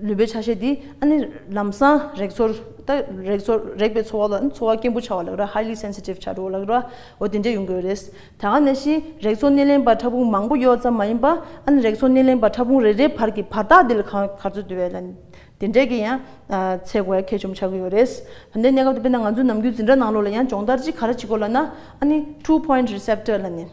ལུས་པའི་ཆ་ཤས་འདི་ཨ་ནི་ལམ་སང་རེག་ཚོར་ད་རེག་ཚོར་རེག་པའི་ཚོར་བ་ལ་ཨ་ནི་ཚོར་བ་སྐྱེན་པོ་ཆགས་པ་ལབ་ར། highly sensitive ཆགས་འགྲོ་ལབ་ར། འོ་དེ་འདྲ་ཡོང་གི་ཡོད་རེད། ད་ག་ནང་བཞིན་རེག་ཚོར་སྣེ་ལེན་པ་ཕྲ་ཕུང་མང་པོ་ཡོད་ཙམ་མ་ཡིན་པ་ཨ་ནི་རེག་ཚོར་སྣེ་ལེན་པ་ཕྲ་ཕུང་རེ་རེའི་བར་གྱི་བར་ཐག་འདི་ལ་ག་ག་ཚོད་འདུག་བས་ལ་ནི། དེ་འདྲས་ཀྱི་ཡང་ཚད་དགོས་ཡ་གལ་ཆེན་པོ་ཆགས་ཀྱི་ཡོད་རེད། ད་ལྟའི་གནས་སྐབས་དེ་དཔེར་ན་ང་ཚོའི་ནམ་རྒྱུན་འཛིན་གྲྭ་ནང་ལོགས་ལ་ཡང་སྦྱོང་བརྡར་ཅིག་ག་རེ་བྱེད་དགོས་ལབ་ན་ཨ་ནི་two point receptor ལབ་ནས།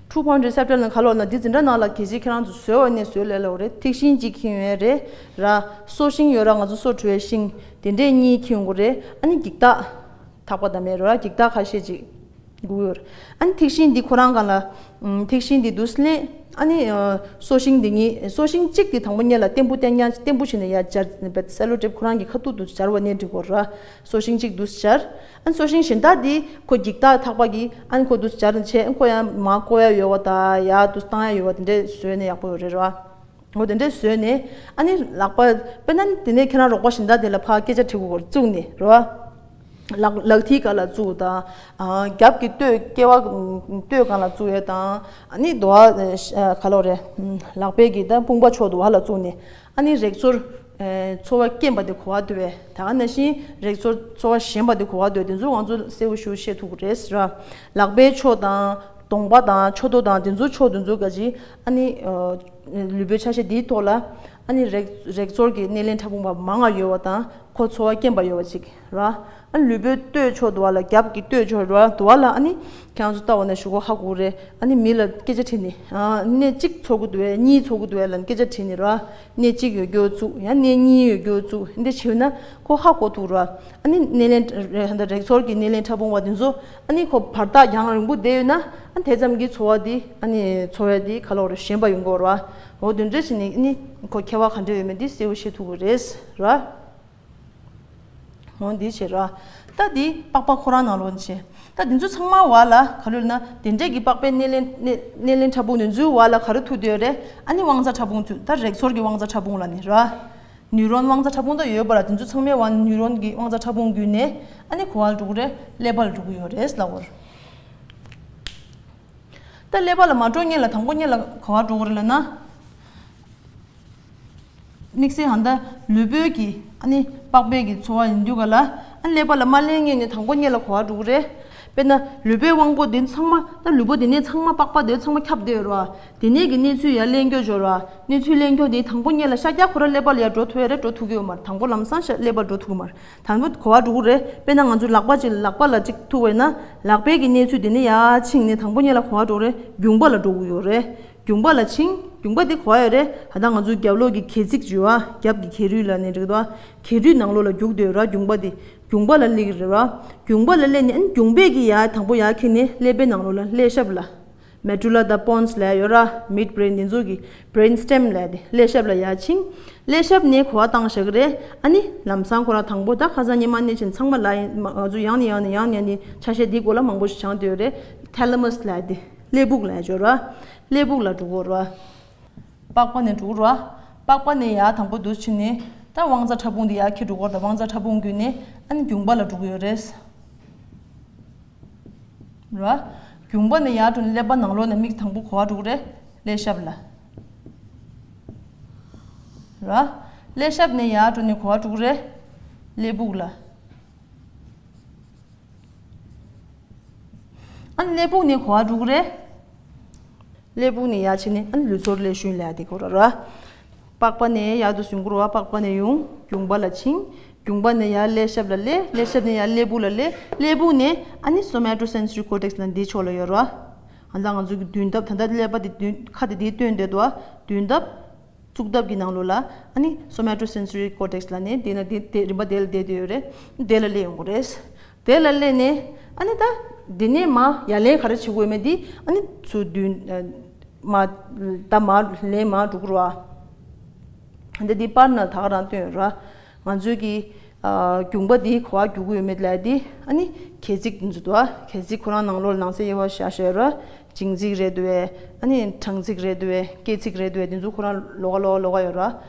two point receptor ལབ་ན་ག་ལོག་ན་འདི་འཛིན་གྲྭ་ནང་ལ་གལ་ཆེ་ཁྱེད་རང་ཚོ་བཟོས་པ་ནས་བཟོས་ལས་ལོག་རེད། ཐིག་ཤིང་གཅིག་འཁྱེར་ཡོང་ཡ་རེད་ར། སོ་ཤིང་ཡོད་ར། ང་ཚོ་སོ་བྲུ་བའི་ཤིང་དེ་འདྲས་གཉིས་འཁྱེར་ཡོང་གི་རེད། ཨ་ནི་འགྱིག་ཐག་ཐག་པ་དང་མེད་ར། འགྱིག་ཐག་ཁ་ཤས་ཅིག་དགོས་ཡོད་རེད། ཨ་ནི་ཐིག་ཤིང་འདི་ཁོ་རང་སྒང་ལ་ཨམ་ཐིག་ཤིང་འདི་འདུག་སེ་ལེན། ཨ་ནི་ཨ་སོ་ཤིང་འདི་གཉིས། སོ་ཤིང་གཅིག་དེ་དང་པོ་ཉིད་ལ་བརྟན་པོ་བརྟན་རྐྱང་བརྟན་པོ་བྱས་ནས་ཡར་སྦྱར། སེ་ལོ་ཊེབ་ཁོ་རང་གི་ཁ་ཐུག་ཏུ་སྦྱར་བ་ནས་འགྲིག་གོ་ར། སོ་ཤིང་གཅིག་འདུག་སྦྱར། ཨ་ནི་སོ་ཤིང་གཞན་དག་དེ་ཁོ་འགྱིག་དག་ཐག་པ་གི་ཨ་ནི་ཁོ་འདུག་སྦྱར་བྱས། ཨ་ནི་ཁོ་ཡང་མར་བཀོག་ཡ་ཡོད་པ་དང་ཡར་འདུག་བཏང་ཡ་ཡོད་པ་དེ་འདྲས་བཟོས་ནས་ཡག་པོ་ཡོད་རེད་ར། འོ་དེ་འདྲས་བཟོས་ནས་ཨ་ནི་ལག་པ་དཔེར་ན་དེ་ནས་ཁྱེད་རང་རོགས་པ་གཞན་དག་དེ་ལ་ཕར་སྐད་ཆ་དྲི་དགོས་བཙུགས་ནས་ར། ལག་ལག་མཐིལ་སྒང་ལ་བཙུགས་དང་། ཨ་རྒྱབ་ཀྱི་སྟོད་སྐེ་བ་སྟོད་སྒང་ལ་བཙུགས་ཡས་དང་། ཨ་ནི་དོ་བ་ག་ལོ་རེད། ལག་པའི་གི་ད་དཔུང་པ་ཕྱོགས་དོ་བ་ལ་བཙུགས་ནས་ཨ་ནི་རེག་ཚོར་ཚོར་བ་སྐེམ་པ་དེ་གོ་བ་འདུག་བས། ད་ག་ནང་བཞིན་རེག་ཚོར་ཚོར་བ་ཞན་པ་དེ་གོ་བ་འདུག་བས། དེ་ཚོ་ང་ཚོ་གསལ་པོ་ཞེ་པོ་ཤེས་ཐུབ་ཀྱི་རེད་ར། ལག་པའི་ཕྱོགས་དང་གདོང་པ་དང་ཕྱོགས་མདོག་དང་དེ་ཚོ་ཕྱོགས་དེ་ཚོ་ག་ཅི་ཨ་ནི་ལུས་པོའི་ཆ་ཤས་འདིའི་ཐོག་ལ་ཨ་ནི་རེག་རེག་ཚོར་གྱི་སྣེ་ལེན་ཕྲ་ཕུང་པ་མང་བ་ཡོད་པ་དང་། ཁོ་ཚོར་བ་སྐྱེན་པ་ཡོད་པ་ཅིག་ར། ཨ་ལུས་པོའི་སྟོད་ཕྱོགས་དུ་བ་ལ་རྒྱབ་ཀྱི་སྟོད་ཕྱོགས་ར་དུ་བ་ལ་ཨ་ནི་ཁྱེད་རང་ཚོ་ལྟ་བ་ན་གཞུག་གུ་ཧ་གོ་རེད། ཨ་ནི་མི་ལ་སྐད་ཆ་དྲིས་ནས་ཨ་སྣེ་གཅིག་ཚོར་གི་འདུག་བས། གཉིས་ཚོར་གི་འདུག་བས་ལབ་སྐད་ཆ་དྲིས་ནས་ར། སྣེ་གཅིག་ཡོད་རྒྱུ་བཙུགས། ཡང་སྣེ་གཉིས་ཡོད་རྒྱུ་བཙུགས། འདི་བྱས་ན་ཁོ་ཧ་གོ་ཐུབ་ར། ཨ་ནི་སྣེ་ལེན་རེ་ཧ་ད་རེག་ཚོར་གྱི་སྣེ་ལེན་ཕྲ་ཕུང་བ་དེ་ཚོ་ཨ་ནི་ཁོ་བར་ཐག་རྒྱང་རིང་པོ་བསྡད་ཡོད་ན་ཨ་དེ་ཙམ་གྱི་ཚོར་བ་དེ་ཨ་ནི་ཚོར་བ་དེ་ག་ལོག་རེ་ཞན་པ་ཡོང་གི་ར། འོ་དེ་འདྲ་བྱས་ནས་ཨ་ནི་ཁོ་ཁྱད་པར་ག་འདྲ་ཡོད་མེད་དེ་གསལ་པོ་ཤེས་ཐུབ་ཀྱི་རེད་ར། འོ་འདི་བྱེད་ར། ད་འདི་པགས་པ་ཁོ་རང་ནང་ལོགས་ནས་བྱེད། ད་འདི་ཚོ་ཚང་མ་བར་ལ་ག་རེ་ལབ་ན་དེ་འདྲས་ཀྱི་པགས་པའི་སྣེ་ལེན་སྣེ་སྣེ་ལེན་ཕྲ་ཕུང་འདི་ཚོའི་བར་ལ་ག་རེ་ཐུག་བསྡད་ཡོད་རེད། ཨ་ནི་དབང་རྩ་ཕྲ་ཕུང་ཚུད། ད་རེག་ཚོར་གྱི་དབང་རྩ་ཕྲ་ཕུང་ལ་ནི་ར། ནིའུ་རོན་དབང་རྩ་ཕྲ་ཕུང་ད་ཡོད་པ་ར། འདི་ཚོ་ཚང་མའི་བར་ནིའུ་རོན་གྱི་དབང་རྩ་ཕྲ་ཕུང་བརྒྱུད་ནས་ཨ་ནི་ག་པར་འགྲོ་གི་རེད། ཀླད་པ་ལ་འགྲོ་གི་ཡོད་རེད་ལབ་པ་རེད། ད་ཀླད་པ་ལ་མ་འགྲོ་སྔོན་ལ་དང་པོ་སྔོན་ལ་ག་པར་འགྲོ་གི་རེད་ལབ་ན། དམིགས་བསལ་ཧ་ད་ལུས་པོའི་གི་ཨ་ནི་པགས་པའི་གི་ཚོར་བ་ཡིན་དུས་ག་ལ་ཨ་ཀླད་པ་ལ་མ་སླེབས་སྔོན་ནས་དང་པོ་སྔོན་ལ་ག་པར་འགྲོ་གི་རེད། དཔེར་ན་ལུས་པོའི་དབང་པོ་འདི་ཚང་མ་ད་ལུས་པོ་འདི་ནས་ཚང་མ་པགས་པ་འདི་ཚང་མ་ཁྱབ་བསྡད་ཡོད་རེད་བ། དེ་ནས་གི་གནས་ཚུལ་ཡར་གླེང་རྒྱུ་འབྱོར་བ། གནས་ཚུལ་གླེང་རྒྱུ་འདི་དང་པོ་སྔོན་ལ་ཤར་རྒྱག་ཁོ་ར་ཀླད་པ་ལ་ཡར་འགྲོ་ཐུབ་ཡ་རེད། འགྲོ་ཐུབ་ཀྱི་ཡོད་མ་རེད། དང་པོ་ལམ་སང་ཤར་ཀླད་པ་འགྲོ་ཐུབ་ཀྱི་མ་རེད། དང་པོ་ག་པར་འགྲོ་གི་རེད། དཔེར་ན་ང་ཚོའི་ལག་པ་ཅིག་ལག་པ་ལ་ཅིག་ཐུག་པ་ཡིན་ན་ལག་པའི་གི་གནས་ཚུལ་དེ་ནས་ཡར་ཕྱིན་ནས་དང་པོ་སྔོན་ལ་ག་པར་འགྲོ་གི་རེད། རྒྱུངས་པ་ལ་འགྲོ་གི་ཡོད་རེད། རྒྱུངས་པ་ལ་ཕྱིན། རྒྱུངས་པ་དེ་ག་པར་ཡོད་རེད། ད་ལྟ་ང་ཚོའི་རྒྱབ་ལོགས་ཀྱི་གྱེས་རྩིག་བརྗོད་པ་རྒྱབ་ཀྱི་གྱེས་རུས་ལ་ནས་འགྲིག་འདུག་ག་གྱེས་རུས་ནང་ལོགས་ལ་རྒྱུག་བསྡད་ཡོད་ར། རྒྱུངས་པ་དེ་རྒྱུངས་པ་ལ་སླེབས་ཀྱི་རེད་བ། རྒྱུངས་པ་ལ་སླེབས་ནས་ཨ་ནི་རྒྱུངས་པས་ཀྱི་ཡར་དང་པོ་ཡར་འཁྱེར་ནས་ཀླད་པའི་ནང་ལོགས་ལ་ཀླད་ཞབས་ལ། མེ་ཌུ་ལ་དང་པོན་སི་ལབ་ཡོད་ར། མིཌ་བྷི་རེན་འདི་ཚོ་གི་བྷི་རེན་སི་ཊེམ་ལབ་དེ་ཀླད་ཞབས་ལ་ཡར་ཕྱིན། ཀླད་ཞབས་ནས་ག་པར་བཏང་བཞག་གི་རེད། ཨ་ནི་ལམ་སང་ཁོ་རང་དང་པོ་ད་ཁ་སང་ཉི་མ་ནས་བྱས་ཚང་མ་ལ་ཡིན་མ་ང་ཚོ་ཡང་ནས་ཡང་ནས་ཡང་ནས་ཡང་ནས་ཆ་ཤས་འདིའི་སྐོར་ལ་མང་པོ་ཞིག་སྦྱངས་བསྡད་ཡོད་རེད། ཐེ་ལ་མ་སི་ལབ་དེ་ཀླད་ཕུག་ལབ་ཡོད་ར། ཀླད་ཕུག་ལ་འགྲོ་གི་ར། པགས་པ་ནས་འགྲོ་གི་ར། པགས་པ་ནས་ཡར་དང་པོ་འདུག་ཕྱིན་ནས་ད་དབང་རྩ་ཕྲ་ཕུང་འདི་ཡར་འཁྱེར་འགྲོ་གི་ར། དབང་རྩ་ཕྲ་ཕུང་བརྒྱུད་ནས་ཨ་ནི་རྒྱུངས་པ་ལ་འགྲོ་གི་ཡོད་རེད། ར། རྒྱུངས་པ་ནས་ཡར་འགྲོ་ནས་ཀླད་པ་ནང་ལོགས་ནས་མིག་དང་པོ་ག་པར་འགྲོ་གི་རེད། ཀླད་ཞབས་ལ། ར། ཀླད་ཞབས་ནས་ཡར་འགྲོ་ནས་ག་པར་འགྲོ་གི་རེད། ཀླད་ཕུག་ལ། ཨ་ནི་ཀླད་ཕུག་ནས་ག་པར་འགྲོ་གི་རེད། ཀླད་ཕུག་ནས་ཡར་ཕྱིན་ནས་ཨ་ནི་ལུས་ཚོར་ཀླད་ཤུན་ལབ་དེ་གོ་ར་ར། པགས་པ་ནས་ཡར་དུ་ཡོང་གི་རེད་བ། པགས་པ་ནས་ཡོང་། རྒྱུངས་པ་ལ་ཕྱིན། རྒྱུངས་པ་ནས་ཡར་ཀླད་ཞབས་ལ་སླེབས། ཀླད་ཞབས་ནས་ཡར་ཀླད་ཕུག་ལ་སླེབས། ཀླད་ཕུག་ནས་ཨ་ནི་སོ་མ་ཊོ་སེན་སོ་རི་ཀོར་ཊེག་སི་ལབ་འདིའི་ཕྱོགས་ལ་ཡོད་རེད་བ། ཨ་ད་ང་ཚོ་གི་མདུན་ཐབ་ད་ལྟ་ཀླད་པ་དེ་མདུན་ཁ་དེ་དེའི་སྟེང་བསྡད་འདུག་བ། མདུན་ཐབ། གཙུག་ཐབ་ཀྱི་ནང་ལོགས་ལ་ཨ་ནི་སོ་མ་ཊོ་སེན་སོ་རི་ཀོར་ཊེག་སི་ལབ་ནས་དེ་ན་དེ་དེ་རིམ་པ་དེ་ལ་བསྡད་བསྡད་ཡོད་རེད། དེ་ལ་སླེབས་ཡོང་གི་རེད། དེ་ལ་སླེབས་ནས་ཨ་ནི་ད་དེ་ནས་མར་ཡར་ལེན་ག་རེ་བྱེད་དགོས་མེད་དེ་ཨ་ནི་ཚུར་མདུན་མར་ད་མར་ལེན་མར་འགྲོ་གི་རེད་བ། འདི་འདི་པར་ན་ད་ག་རང་སྟོན་ཡོད་ར། ང་ཚོའི་གི་ཨ་རྒྱུངས་པ་འདི་ག་པར་རྒྱུག་གི་ཡོད་མེད་ལབ་དེ་ཨ་ནི་གྱེས་རྩིག་འདི་ཚོ་འདུག་ཨ། གྱེས་རྩིག་ཁོ་རང་ནང་ལོགས་ལ་ནང་གསེས་དབྱེ་བ་བཞག་བཞག་ཡོད་ར། བྱིང་རྩིག་རེད་འདུག་བས། ཨ་ནི་གྲང་རྩིག་རེད་འདུག་བས། སྐྱེ་རྩིག་རེད་འདུག་བས། འདི་ཚོ་ཁོ་རང་ལོགས་ཀ་ལོགས་ཀ་ལོགས་ཀ་ཡོད་ར།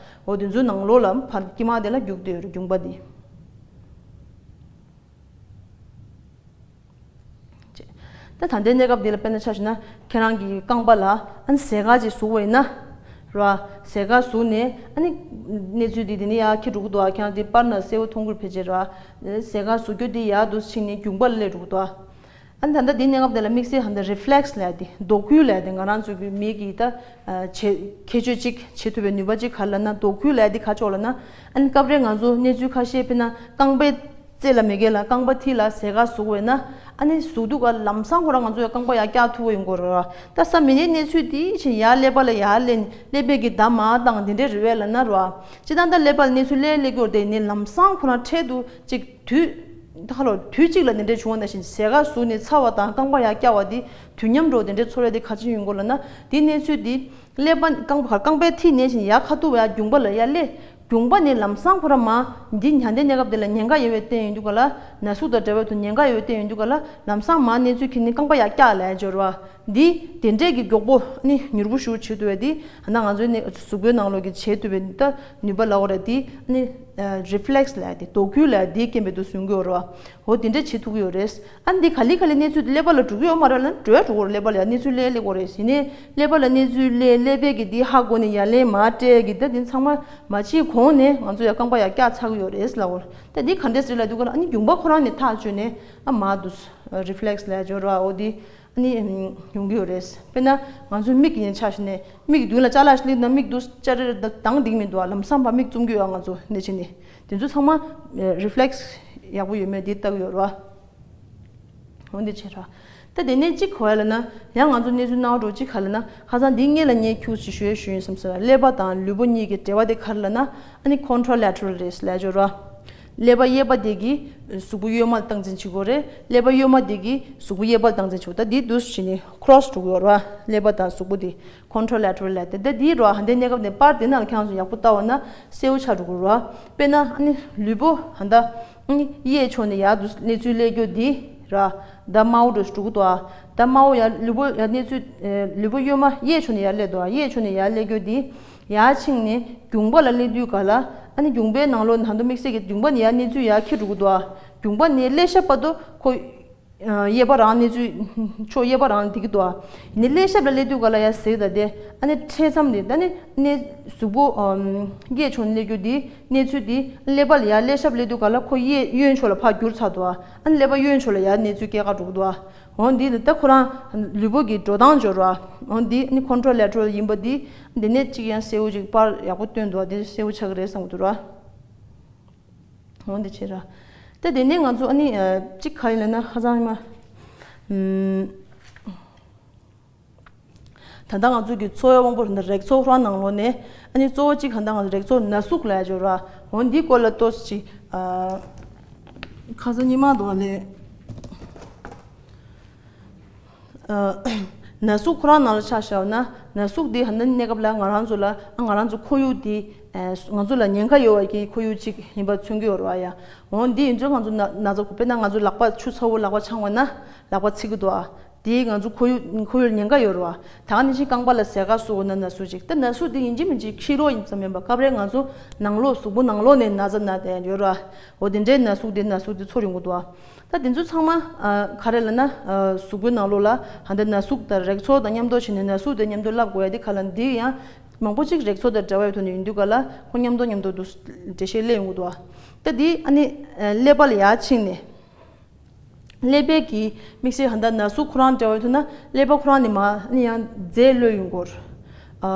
འོ་འདི་ཚོའི་ནང་ལོགས་ལ་ཕར་དཀྱིལ་མ་དེ་ལ་རྒྱུག་བསྡད་ཡོད་ར་རྒྱུངས་པ་འདི། ད་ད་ལྟའི་གནས་སྐབས་འདི་ལ་དཔེར་ན་ཆ་བཞག་ན་ཁྱེད་རང་གི་རྐང་པ་ལ་ཨ་ནི་ཟས་སྐལ་ཅིག་ཟུག་པ་ཡིན་ན་ར། ཟས་སྐལ་ཟུག་ནས་ཨ་ནི་གནས་ཚུལ་འདི་འདི་ནས་ཡར་འཁྱེར་འགྲོ་གི་འདུག་ཨ། ཁྱེད་རང་འདི་པར་ན་གསལ་པོ་མཐོང་གི་རེད་ཕལ་ཆེར་ར། ཟས་སྐལ་ཟུག་རྒྱུ་འདི་ཡར་དུ་ཕྱིན་ནས་རྒྱུངས་པ་ལ་སླེབས་འགྲོ་གི་འདུག་ཨ། ཨ་ནི་ད་ལྟ་འདི་གནས་སྐབས་དེ་ལ་དམིགས་བསལ་ཧ་འདི་རི་ཕི་ལེག་སི་ལབ་དེ་ལྡོག་ཁུལ་ལབ་དེ་ང་རང་ཚོ་གི་མིག་གིས་ད་ཨ་བྱེད་ཁྱད་ཆོས་གཅིག་བྱེད་ཐུབ་པའི་ནུས་པ་གཅིག་ག་རེ་ལབ་ན་ལྡོག་ཁུལ་ལབ་དེ་ག་ཅོག་ལབ་ན། ཨ་ནི་སྐབས་རེ་ང་ཚོ་གནས་ཚུལ་ཁ་ཤས་དཔེར་ན་རྐང་པའི་རྩེ་ལ་མི་དགེ་ལ་རྐང་པ་མཐིལ་ལ་ཟས་སྐལ་ཟུག་པ་ཡིན་ན་ཨ་ནི་ཟུག་དུས་ག་ལམ་སང་ཁོ་རང་ང་ཚོ་ཡ་རྐང་པ་ཡར་བཀྱག་ཐུབ་པ་ཡོང་གི་རེད་བ། ད་ས་མི་ནས་གནས་ཚུལ་དེ་ཕྱིན་ཡར་ཀླད་པ་ལ་ཡར་སླེབས་ཀླད་པའི་གི་ད་མར་བཏང་དེ་འདྲའི་རེད་བས་ལབ་ན་རེད་བ། སྤྱིར་བཏང་ད་ཀླད་པ་ལ་གནས་ཚུལ་སླེབས་སླེབས་ཀྱི་ཡོད་དེ་ཡིན་ནའི་ལམ་སང་ཁོ་རང་འཕྲལ་དུ་ཅིག་དུས་ ད་ཁ་ལོ་དུས་གཅིག་ལ་དེ་འདྲའི་བྱུང་བ་ནང་བཞིན་ཟས་ག་ཟུག་ནས་ཚ་བ་དང་རྐང་པ་ཡར་བཀྱག་པ་དེ་དུས་མཉམ་འགྲོ་དེ་འདྲའི་ཚོར་བ་དེ་ག་ཅི་ཡོང་གི་ལབ་ན། དེ་གནས་ཚུལ་དེ་ཀླད་པ་རྐང་པ་རྐང་པའི་མཐིལ་ནས་བཞིན་ཡར་ཁ་ཐུག་པ་ཡར་རྒྱུང་པ་ལ་ཡར་སླེབས། རྒྱུང་པ་ནས་ལམ་སང་ཁོ་རང་མར་འདི་ཉ་ལྡན་གནས་སྐབས་དེ་ལ་ཉེན་ཁ་ཡོད་པའི་སྟེང་ཡོང་རྒྱུ་ག་ལ། ན་ཟུག་དང་འབྲེལ་བའི་དུ་ཉེན་ཁ་ཡོད་པའི་སྟེང་ཡོང་རྒྱུ་ག་ལ། ལམ་སང་མར་གནས་ཚུལ་ཁྱེར་ནས་རྐང་པ་ཡར་བཀྱག་ལ་སྦྱོར་བ། འདི་དེ་འདྲས་ཀྱི་མགྱོགས་པོ་ནི་མྱུར་པོ་ཞིག་བྱེད་ཐུབ་པའི་འདི་ཨ་ན་ང་ཚོའི་ནི་གཟུགས་པོའི་ནང་ལོགས་ཀྱི་བྱེད་ཐུབ་པའི་ད་ནུས་པ་ལ་འོ་ར་འདི་ནི་རི་ཕི་ལེག་སི་ལ་འདི་དོ་ཁུར་ལ་འདི་རྐྱེན་པས་འདུག་གསུང་གི་ཡོད་རེད་བ། འོ་དེ་འདྲས་བྱེད་ཐུབ་ཀྱི་ཡོད་རེད། ཨ་ནི་འདི་ག་ལེ་ག་ལེ་གནས་ཚུལ་འདི་ཀླད་པ་ལ་འགྲོ་གི་ཡོད་མ་རེད་ལ་འགྲོ་ཡ་འགྲོ་གི་རེད། ཀླད་པ་ལ་ཡ་གནས་ཚུལ་སླེབས་སླེབས་དགོས་རེད། ཡིན་ནའི་ཀླད་པ་ལ་གནས་ཚུལ་སླེབས་སླེབས་པའི་གི་འདི་ཧ་གོ་ནས་ཡར་ལེན་མར་སྤྲད་ཀྱི་ད་འདི་ཚང་མ་མ་བྱེད་གོང་ནས་ང་ཚོ་ཡ་རྐང་པ་ཡ་བཀྱག་ཚར་གི་ཡོད་རེད་ལ་འོ། ད་འདི་ག་འདྲས་རེད་ལ་འདུག་ག་ལ། ཨ་ནི་རྒྱུང་པ་ཁོ་རང་ནས་ཐག་གཅོད་ནས་ཨ་མར་འདུག་རི་ཕི་ལེག་སི་ལ་སྦྱོར་བ་འོ་འདི་ཨ་ནི་ཡོང་གི་ཡོད་རེད། དཔེར་ན་ང་ཚོའི་མིག་ཡིན་ཆ་བཞག་ནས་མིག་མདུན་ལ་ཅ་ལག་ཞིག་སླེབས་ན་མིག་འདུག་ཅ་རེར་དང་འདིག་མི་འདུག་ལམ་སང་ཕར་མིག་བཙུམ་གི་ཡོད། ང་ཚོ་ནས་ཕྱིན་ནས་དེ་ཚོ་ཚང་མ་རི་ཕི་ལེག་སི་ཡག་པོ་ཡོད་མེད་འདི་ལྟ་གི་ཡོད་རེད་བ། འོ་འདི་བྱས་ར། ད་དེ་ནས་གཅིག་གོ་ཡ་ལ་ན་ཡང་ང་ཚོ་གནས་ཚུལ་སྣང་བ་འགྲོ་གཅིག་ག་ལ་ན་ཁ་སང་འདི་སྔས་ལ་ངས་ཁྱུག་ཅིག་ཞུ་ཡ་ཞུ་ཡིན་བསམ་ཟེར་བ། ཀླད་པ་དང་ལུས་པོ་གཉིས་ཀྱི་འབྲེལ་བ་དེ་ག་རེ་ལབ་ན་ཨ་ནི་ཀོན་ཊྲོ་ལེ་ཊ་རལ་རེད་ལབ་ཡ་ཅིག་ཡོད་ར། ཀླད་པ་གཡས་པ་དེ་གིས་གཟུགས་པོ་གཡོན་མ་ལ་སྟངས་འཛིན་བྱེད་ཀྱི་ཡོད་རེད། ཀླད་པ་གཡོན་མ་དེ་གིས་གཟུགས་པོ་གཡས་པ་ལ་སྟངས་འཛིན་བྱེད་ཀྱི་ཡོད། ད་འདི་འདུག་སེ་བྱས་ནས་ཁོ་རོ་སི་འགྲོ་གི་ཡོད་ར། ཀླད་པ་དང་གཟུགས་པོ་དེ་ཀོན་ཊྲོ་ལེ་ཊ་རལ་ལབ་ཡ་དེ། ད་འདི་ར་ཧ་འདའི་གནས་སྐབས་ནས་པར་དེ་ནང་ལ་ཁྱེད་རང་ཚོ་ཡག་པོ་ལྟ་བ་ན་སེའུ་ཆགས་འགྲོ་གི་ཡོད་ར། དཔེར་ན་ཨ་ནི་ལུས་པོ་ཧ་འདའ་ཨ་ནི་གཡས་ཕྱོགས་ནས་ཡར་འདུག་གནས་ཚུལ་སླེབས་རྒྱུ་འདི་ར། ད་དམར་པོ་འདྲ་ཞིག་འགྲོ་གི་འདུག་ཨ། ད་དམར་པོ་ཡར་ལུས་པོ་ཡར་གནས་ཚུལ་ལུས་པོ་གཡོན་མ་གཡས་ཕྱོགས་ནས་ཡར་སླེབས་འདུག་ཨ། གཡས་ཕྱོགས་ནས་ཡར་སླེབས་རྒྱུ་འདི་ཡར་ཕྱིན་ནས་རྒྱུང་པ་ལ་སླེབས་དུས་ག་ལ། ཨ་ནི་རྒྱུང་པའི་ནང་ལོགས་ན་ད་དམིགས་བསལ་གྱི་རྒྱུང་པ་ནས་ཡར་གནས་ཚུལ་ཡར་འཁྱེར་འགྲོ་གི་འདུག་ཨ། རྒྱུང་པ་ནས་སླེབས་ཤག་བར་དུ་ཁོ་གཡས་པ་རང་གནས་ཚུལ་ཕྱོགས་གཡས་པ་རང་འདི་གི་འདུག་ཨ། ནི་སླེབས་ཤག་ལ་སླེབས་དུས་ག་ལ་ཡར་ཟེར་ད་དེ་ཨ་ནི་འཕྲད་མཚམས་དེ་ད་ནི་གནས་གཟུགས་པོ་གཡས་ཕྱོགས་ནས་སླེབས་རྒྱུ་དེ་གནས་ཚུལ་དེ་ཀླད་པ་ལ་ཡར་སླེབས་ཤག་སླེབས་དུས་ག་ལ་ཁོ་གཡས་གཡོན་ཕྱོགས་ལ་ཕར་བསྒྱུར་ཚར་འདུག་ཨ། ཨ་ནི་ཀླད་པ་གཡོན་ཕྱོགས་ལ་ཡར་གནས་ཚུལ་སྐྱེལ་ག་འགྲོ་གི་འདུག་ཨ། འོ་འདི་ནི་ད་ཁོ་རང་ལུས་པོ་གི་འགྲོ་སྟངས་སྦྱོར་བ། འོ་འདི་ནི་ཀོན་ཊྲོ་ལེ་ཊ་རལ་ཡིན་པ་འདི་འདི་ནས་གཅིག་ཡང་གསལ་བོ་ཅིག་པར་ཡག་པོ་སྟོན་འདུག་ཨ། འདི་གསལ་བོ་ཆགས་ཀྱི་རེད་བསམ་གྱི་འདུག་ར། འོ་འདི་བྱས་ར། ད་དེ་ནས་ང་ཚོ་ཨ་ནི་ཨ་གཅིག་ག་ཡིན་ལབ་ན་ཧ་ཅང་ཡིན་མ། ཨམ། ད་ལྟ་ང་ཚོ་གི་འཚོ་བའི་དབང་པོ་རེད་ན་རིགས་ཚོགས་རང་ནང་ལོགས་ནས་ཨ་ནི་གཙོ་བོ་གཅིག་ག་ད་ང་ཚོ་རིགས་ཚོགས་ན་ཟུག་ལབ་ཡ་ཅིག་ཡོད་ར། འོ་འདི་སྐོར་ལ་ཏོག་ཙམ་ཅིག་ཨ་ཁ་སང་ཉི་མ་དོ་ལས། ན་ཟུག་ཁོ་རང་ནང་ལ་ཆ་བཞག་ན་ན་ཟུག་འདི་ཧ་ན་གནས་སྐབས་ལ་ང་རང་ཚོ་ལ་ང་རང་ཚོ་ཁོར་ཡུག་འདི་ང་ཚོ་ལ་ཉེན་ཁ་ཡོད་པ་གི་ཁོར་ཡུག་ཅིག་ཡིན་པ་མཚོན་གྱི་ཡོད་རེད་བ་ཡ། འོ་འདི་ཡིན་ཚོད་ང་ཚོ་ན་ན་ཚ་ཁོ་དཔེར་ན་ང་ཚོ་ལག་པ་ཆུ་ཚ་བོ་ལག་པ་འཆང་བ་ན་ལག་པ་ཚིག་གི་འདུག་ཨ། འདི་ང་ཚོ་ཁོར་ཡུག་ཁོར་ཡུག་ལ་ཉེན་ཁ་ཡོད་རེད་བ། ད་ག་ནང་བཞིན་རྐང་པ་ལ་ཟས་སྐལ་གསོ་དགོས་ན་ན་ཟུག་ཅིག་ད་ན་ཟུག་འདི་ཡིན་གཅིག་མིན་གཅིག་ཕྱི་ལོགས་ཡིན་ཙམ་མིན་པ་སྐབས་རེ་ང་ཚོ་ནང་ལོགས་གཟུགས་པོ་ནང་ལོགས་ནས་ན་ཚ་ན་བསྡད་ཡོད་རེད་བ། འོ་དེ་འདྲའི་ན་ཟུག་འདི་ན་ཟུག་འདི་ཚོར་ཡོང་གི་འདུག་བ། ད་དེ་ཚོ་ཚང་མ་ཨ་ག་རེ་ལབ་ན་ཨ་གཟུགས་པོའི་ནང་ལོགས་ལ་ཧ་འདི་ན་ཟུག་དང་རིགས་ཚོགས་དང་མཉམ་དུ་བྱས་ནས་ན་ཟུག་དེ་མཉམ་དུ་བསླབ་དགོས་ཡ་དེ་ག་ལ་འདི་ཡང་མང་པོ་ཅིག་རིགས་ཚོགས་དང་འབྲེལ་བའི་ཐོག་ནས་ཡིན་དུས་ག་ལ་ཁོ་མཉམ་དུ་མཉམ་དུ་འདུག་འགྲེལ་བཤད་སླེབས་ཡོང་གི་འདུག་བ། ད་འདི་ཨ་ནི་ཀླད་པ་ལ་ཡར་ཕྱིན་ནས་ཀླད་པའི་གི་དམིགས་བསལ་ཧ་འདི་ན་ཟུག་ཁོ་རང་འབྲེལ་བའི་ཐོག་ན་ཀླད་པ་ཁོ་རང་ནས་མར་ཨ་ནི་ཡང་རྫས་གློད་ཡོང་གི་ཡོད་རེད། ཨ་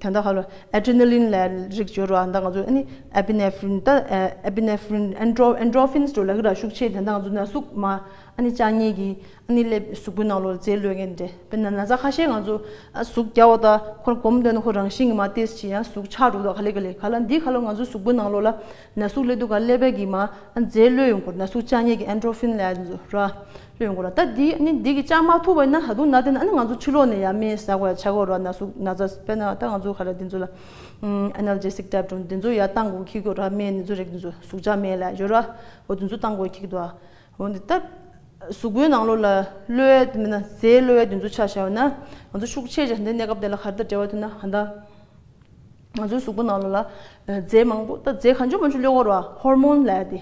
ད་ལྟ་ཧ་ལོ་ཨེ་ཌི་རེ་ན་ལིན་ལབ་རིགས་ཡོད་རེད་བ། ད་ང་ཚོ་ཨ་ནི་ཨེ་པི་ནེ་ཕི་རིན་ད་ཨེ་པི་ནེ་ཕི་རིན་ཨེན་ཌོ་ཨེན་ཌོར་ཕིན་སི་འདྲ་ལབ་ཀྱི་ར། ཤུགས་ཆེ་དེ་འདྲ་ང་ཚོ་ན་ཟུག་མ་ཨ་ནི་བཅང་མཁན་གྱི་ཨ་ནི་ཀླད་གཟུགས་པོའི་ནང་ལོགས་རྫས་གློད་མཁན་འདྲ། དཔེར་ན་ན་ཚ་ཁ་ཤས་ང་ཚོ་ཨ་ཟུག་རྒྱག་པ་དང་ཁོ་གོམ་འདོན་ན་ཁོ་རང་བཞིན་གྱིས་མར་ཏོག་ཙམ་ཅིག་ཡང་ཟུག་ཆགས་འགྲོ་གི་འདུག་ག་ལེ་ག་ལེ། ག་ལ་འདི་ག་ལ་ང་ཚོ་གཟུགས་པོའི་ནང་ལོགས་ལ་ན་ཟུག་སླེབས་དུས་ག་ཀླད་པའི་གི་མར་ཨ་རྫས་གློད་ཡོང་གི་ཡོད་རེད། ན་ཟུག་བཅང་མཁན་གྱི་ཨེན་ཌོར་ཕིན་ལབ་ཡ་དེ་ཚོ་ར་གློད་ཡོང་གི་ཡོད་རེད། ད་འདི་ཨ་ནི་འདི་གི་བཅང་མ་ཐུབ་པ་ཡིན་ན་ད་དུང་ན་དེ་ན་ཨ་ནི་ང་ཚོ་ཕྱི་ལོགས་ནས་ཡར་སྨན་ཟ་དགོས་ཡ་ཆགས་ཀྱི་ཡོད་རེད་བ། ན་ཟུག་ན་ཚ་དཔེར་ན་ད་ང་ཚོ་ག་རེ་དེ་ཚོ་ལ་ཨ་ནལ་ཇེ་སི་ཀི་ཊེབ་ལེཊ་དེ་ཚོ་ཡར་བཏང་དགོས་འཁེལ་གྱི་ཡོད་རེད་བ། སྨན་དེ་ཚོ་རིགས་དེ་ཚོ་ཟུག་བཅད་སྨན་ལབ་ཡ་ཡོད་རེད་བ། འོ་དེ་ཚོ་བཏང་དགོས་འཁེལ་གྱི་འདུག་བ། འོ་འདི་ལྟར་གཟུགས་པོའི་ནང་ལོགས་ལ་གློད་ཡ་དེ་མིན་ན་རྫས་གློད་ཡ་དེ་ཚོ་ཆ་བཞག་ན་ང་ཚོ་ཤུགས་ཆེ་ཆེ་འདི་གནས་སྐབས་དེ་ལ་ག་རེ་དང་འབྲེལ་བ་ཐུག་ན་ཧ་ད་ང་ཚོའི་གཟུགས་པོ་ནང་ལོགས་ལ་རྫས་མང་པོ་ད་རྫས་གང་བྱུང་མང་བྱུང་གློད་ཀྱི་ཡོད་རེད་བ། ཧོར་མོན་ལབ་ཡ་དེ་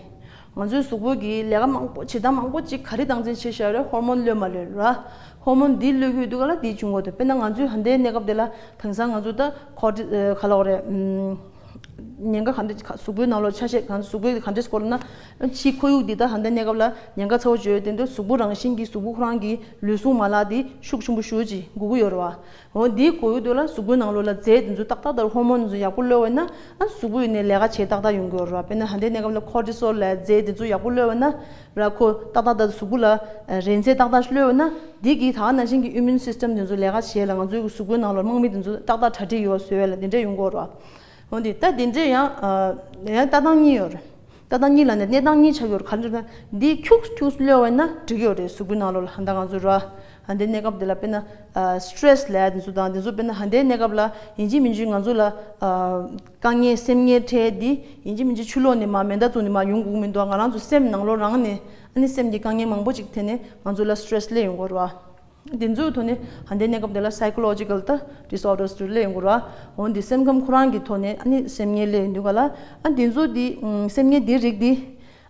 ང་ཚོའི་གཟུགས་པོ་གི་ལས་ཀ་མང་པོ་བྱེད་སྟངས་མང་པོ་ཅིག་ག་རེ་སྟངས་འཛིན་བྱེད་བཞག་རེད། ཧོར་མོན་གློད་མ་གློད་ར། ཧོར་མོན་འདི་གློད་ཀྱི་ཡོད་དུས་ག་ལ་འདི་བྱུང་གི་ཡོད་དེ། དཔེར་ན་ང་ཚོའི་ཧ་འདའི་གནས་སྐབས་དེ་ལ་དེང་སང་ང་ཚོ་ད་ཁོ་ཌི་ཨ་ག་ལབ་དགོས་རེད། ཉེན་ཁ་ག་འདྲ་གཟུགས་པོའི་ནང་ལོགས་ཆ་ཤས་གང་གཟུགས་པོའི་ག་འདྲས་སྐོར་ལ་ན་ཕྱིའི་ཁོར་ཡུག་འདི་དག་ཧ་འདའི་གནས་སྐབས་ལ་ཉེན་ཁ་ཚ་བོ་བརྗོད་ཡོད་དེ་འདུག་གཟུགས་པོ་རང་བཞིན་གྱིས་གཟུགས་པོ་ཁོ་རང་གི་ལུས་ཟུངས་མ་ལག་འདི་ཤུགས་ཆེན་པོ་ཞེ་ཅིག་དགོས་ཀྱི་ཡོད་རེད་བ། འོ་འདིའི་དགོས་ཡོད་དུས་ལ་གཟུགས་པོའི་ནང་ལོགས་ལ་རྫས་འདི་ཚོ་ཏག་ཏག་ཏག་ཧོར་མོན་འདི་ཚོ་ཡག་པོ་གློད་པ་ན་ཨ་གཟུགས་པོ་ཡིན་ནའི་ལས་ཀ་བྱེད་ཏག་ཏག་ཡོང་གི་ཡོད་རེད་བ། དཔེར་ན་ཧ་འདའི་གནས་སྐབས་ལ་ཁོ་ཌི་སོལ་ལབ་རྫས་འདི་ཚོ་ཡག་པོ་གློད་པ་ན་ར་ཁོ་ཏག་ཏག་ཏག་གཟུགས་པོ་ལ་རན་རྫས་ཏག་ཏག་གློད་པ་ན་འདི་གིས་ད་ག་ནང་བཞིན་གྱི་ཨི་མུན་སིས་ཊམ་འདི་ཚོ་ལས་ཀ་བྱེད་ལ་ང་ཚོའི་གཟུགས་པོའི་ནང་ལོགས་དམག་མི་འདི་ཚོ་ཏག་ཏག་གྲ་སྒྲིག་ཡོད་བཟོ་ཡ་ལ་འདི་འདྲས་ཡོང་གི་ཡོད་རེད་བ། འོ་འདི་ད་འདི་འདྲས་ཡང་ཡང་ལྟ་སྟངས་གཉིས་ཡོད་རེད། ལྟ་སྟངས་གཉིས་ལ་ནི་གནས་སྟངས་གཉིས་ཆགས་ཡོད་རེད། ག་རེ་ལབ་ན་འདི་ཁྱུག་ཁྱུག་གློད་པ་ཡིན་ན་འགྲིག་ཡོད་རེད། གཟུགས་པོའི་ནང་ལོགས་ལ་ཧ་ད་ང་ཚོ་ར་ཧ་འདའི་གནས་སྐབས་འདི་ལ་དཔེར་ན་སི་ཊེ་རེ་སི་ལབ་ཡ་འདི་ཚོ་དང་འདི་ཚོ་དཔེར་ན་ཧ་འདའི་གནས་སྐབས་ལ་ཡིན་གཅིག་མིན་གཅིག་ང་ཚོ་ལ་དཀའ་ངལ་སེམས་ངལ་འཕྲད་འདི་ཡིན་གཅིག་མིན་གཅིག་ཕྱི་ལོགས་ནས་མར་མེ་མདའ་བཙུགས་ནས་མར་ཡོང་དགོས་མི་འདུག་ང་རང་ཚོ་སེམས་ནང་ལོགས་རང་ནས་ཨ་ནི་སེམས་ཀྱི་དཀའ་ངལ་མང་པོ་ཅིག་འཕྲད་ནས་ང་ཚོ་ལ་སི་ཊེ་རེ་སི་སླེབས་ཡོང་གི་རེད་བ། འདི་ཚོའི་ཐོག་ནས་ཧ་འདའི་གནས་སྐབས་འདི་ལ་སའི་ཀོ་ལོ་ཇི་ཀལ་ད་ཌིས་ཨོར་ཌར་སུ་སླེབས་ཡོང་གི་རེད་བ། འོ་འདི་སེམས་ཁམས་ཁོ་རང་གི་ཐོག་ནས་ཨ་ནི་སེམས་ངལ་སླེབས་ཡོང་དུས་ག་ལ་ཨ་འདི་ཚོ་འདི་སེམས་ངལ་འདི་རིགས་འདི་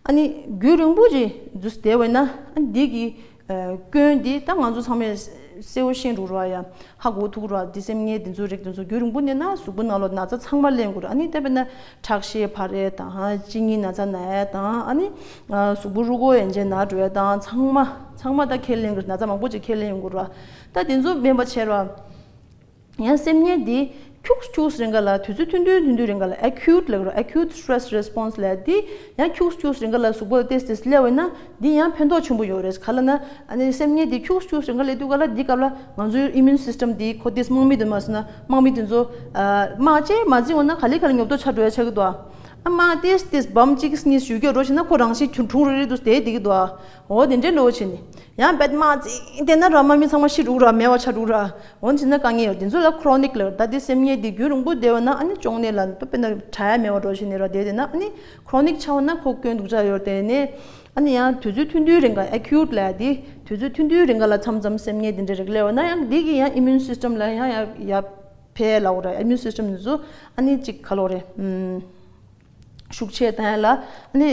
ཨ་ནི་རྒྱུན་རིང་པོ་ཅིག་འདུག་བསྡད་པ་ཡིན་ན་ཨ་འདི་གི་སྐྱོན་འདི་ད་ང་ཚོ་ཚང་མས་གསལ་པོ་ཤེས་འགྲོ་ར་ཡ། ཧ་གོ་ཐུབ་ར། འདི་སེམས་ངལ་འདི་ཚོའི་རིགས་འདི་ཚོ་རྒྱུན་རིང་པོ་གནས་ན་གཟུགས་པོ་ནང་ལོགས་ན་ཚ་ཚང་མ་སླེབས་ཡོང་གི་རེད། ཨ་ནི་དཔེར་ན་ཁྲག་ཤེད་འཕར་ཡས་དང་གཅིན་སྙི་ན་ཚ་ན་ཡས་དང་ཨ་ནི་གཟུགས་པོ་རུས་ཀོག་ཡན་ཆད་ན་འགྲོ་ཡས་དང་ཚང་མ་ཚང་མ་ད་ཁས་ལེན་གི་རེད། ན་ཚ་མང་པོ་ཅིག་ཁས་ལེན་ཡོང་གི་རེད། ད་དེ་ཚོ་མེད་པ་བྱས་ར། ཡང་སེམས་ངལ་འདི་ཁྱུག་ཁྱུག་རིང་ག་ལ་དུས་ཚོད་ཐུང་ཐུང་ཐུང་ཐུང་རིང་ག་ལ་ཨེ་ཁིའུ་ཊི་ལབ་ར། ཨེ་ཁིའུ་ཊི་སི་ཊེ་རེ་སི་རེ་སི་པོན་སི་ལབ་འདི་ཡང་ཁྱུག་ཁྱུག་རིང་ག་ལ་གཟུགས་པོ་ལ་ཏེས་ཏེས་སླེབས་པ་ཡིན་ན་འདི་ཡང་ཕན་ཐོགས་ཆེན་པོ་ཡོད་རེད། ག་ལ་ན་ཨ་ནི་སེམས་ངལ་འདི་ཁྱུག་ཁྱུག་རིང་ག་སླེབས་དུས་ག་ལ་འདི་སྐབས་ལ་ང་ཚོའི་ཨི་མིའུན་སི་སི་ཊེམ་འདི་ཁོ་ཏེས་དམག་མི་འདི་མ་སོང་ན་དམག་མི་འདི་ཚོ་དམག་ཅེས་མ་འཛིང་བ་ན་ག་ལེ་ག་ལེ་ཉོབ་ཏོ་ཆགས་འགྲོ་ཡ་ཆགས་ཀྱི་འདུག་ཨ་དམག་ཏེས་ཏེས་འབམ་གཅིག་གཉིས་གཞུས་སྐྱོར་རོགས་བྱས་ན་ཁོ་རང་བཞིན་ཁྱུང་ཁྲུང་རེ་རེ་འདུག་དེ་བསྡད་ཀྱི་འདུག་འོ་དེ་འདྲའི་ལོ་བྱས་ནས་ཡང་བད་དམག་འཛིང་བསྡད་ན་ར་དམག་མི་ཚང་མ་ཤི་འགྲོ་གི་ར་མེད་པ་ཆགས་འགྲོ་གི་ར། འོ་བྱས་ན་དཀའ་ངལ་ཡོད། དེ་ཚོ་ལ་ཁོ་རོ་ནིག་ལབ། ད་དེ་སེམས་ངལ་དེ་རྒྱུན་རིང་པོ་བསྡད་པ་ན་ཨ་ནི་གཅོང་ནད་ལ་དཔེར་ན་དྲག་ཡ་མེད་པ་འགྲོ་བྱས་ནས་ར་བསྡད་བསྡད་ན་ཨ་ནི་ཁོ་རོ་ནིག་ཆགས་པ་ན་ཁོ་སྐྱོན་སྡུག་ཅག་ཡོད་དེ་ནས་ཨ་ནི་ཡང་དུས་ཚོད་ཐུང་ཐུང་རིང་ག་ཨེ་ཁིའུ་ཊི་ལབ་ཡ་དེ་དུས་ཚོད་ཐུང་ཐུང་རིང་ག་ལ་མཚམས་མཚམས་སེམས་ངལ་དེ་འདྲ་རིགས་སླེབས་པ་ན་ཡང་དེ་གི་ཡང་ཨི་མིའུན་སི་སི་ཊེམ་ལ་ཡང་ཡ་ཡ་ཕན་ལབ་དགོས་ར། ཨི་མིའུན་སི་སི་ཊེམ་དེ་ཚོ་ཨ་ནི་ཅིག་ག་ལབ་དགོས་རེད། ཤུགས་ཆེ་བཏང་ཡ་ལ་ཨ་ནི་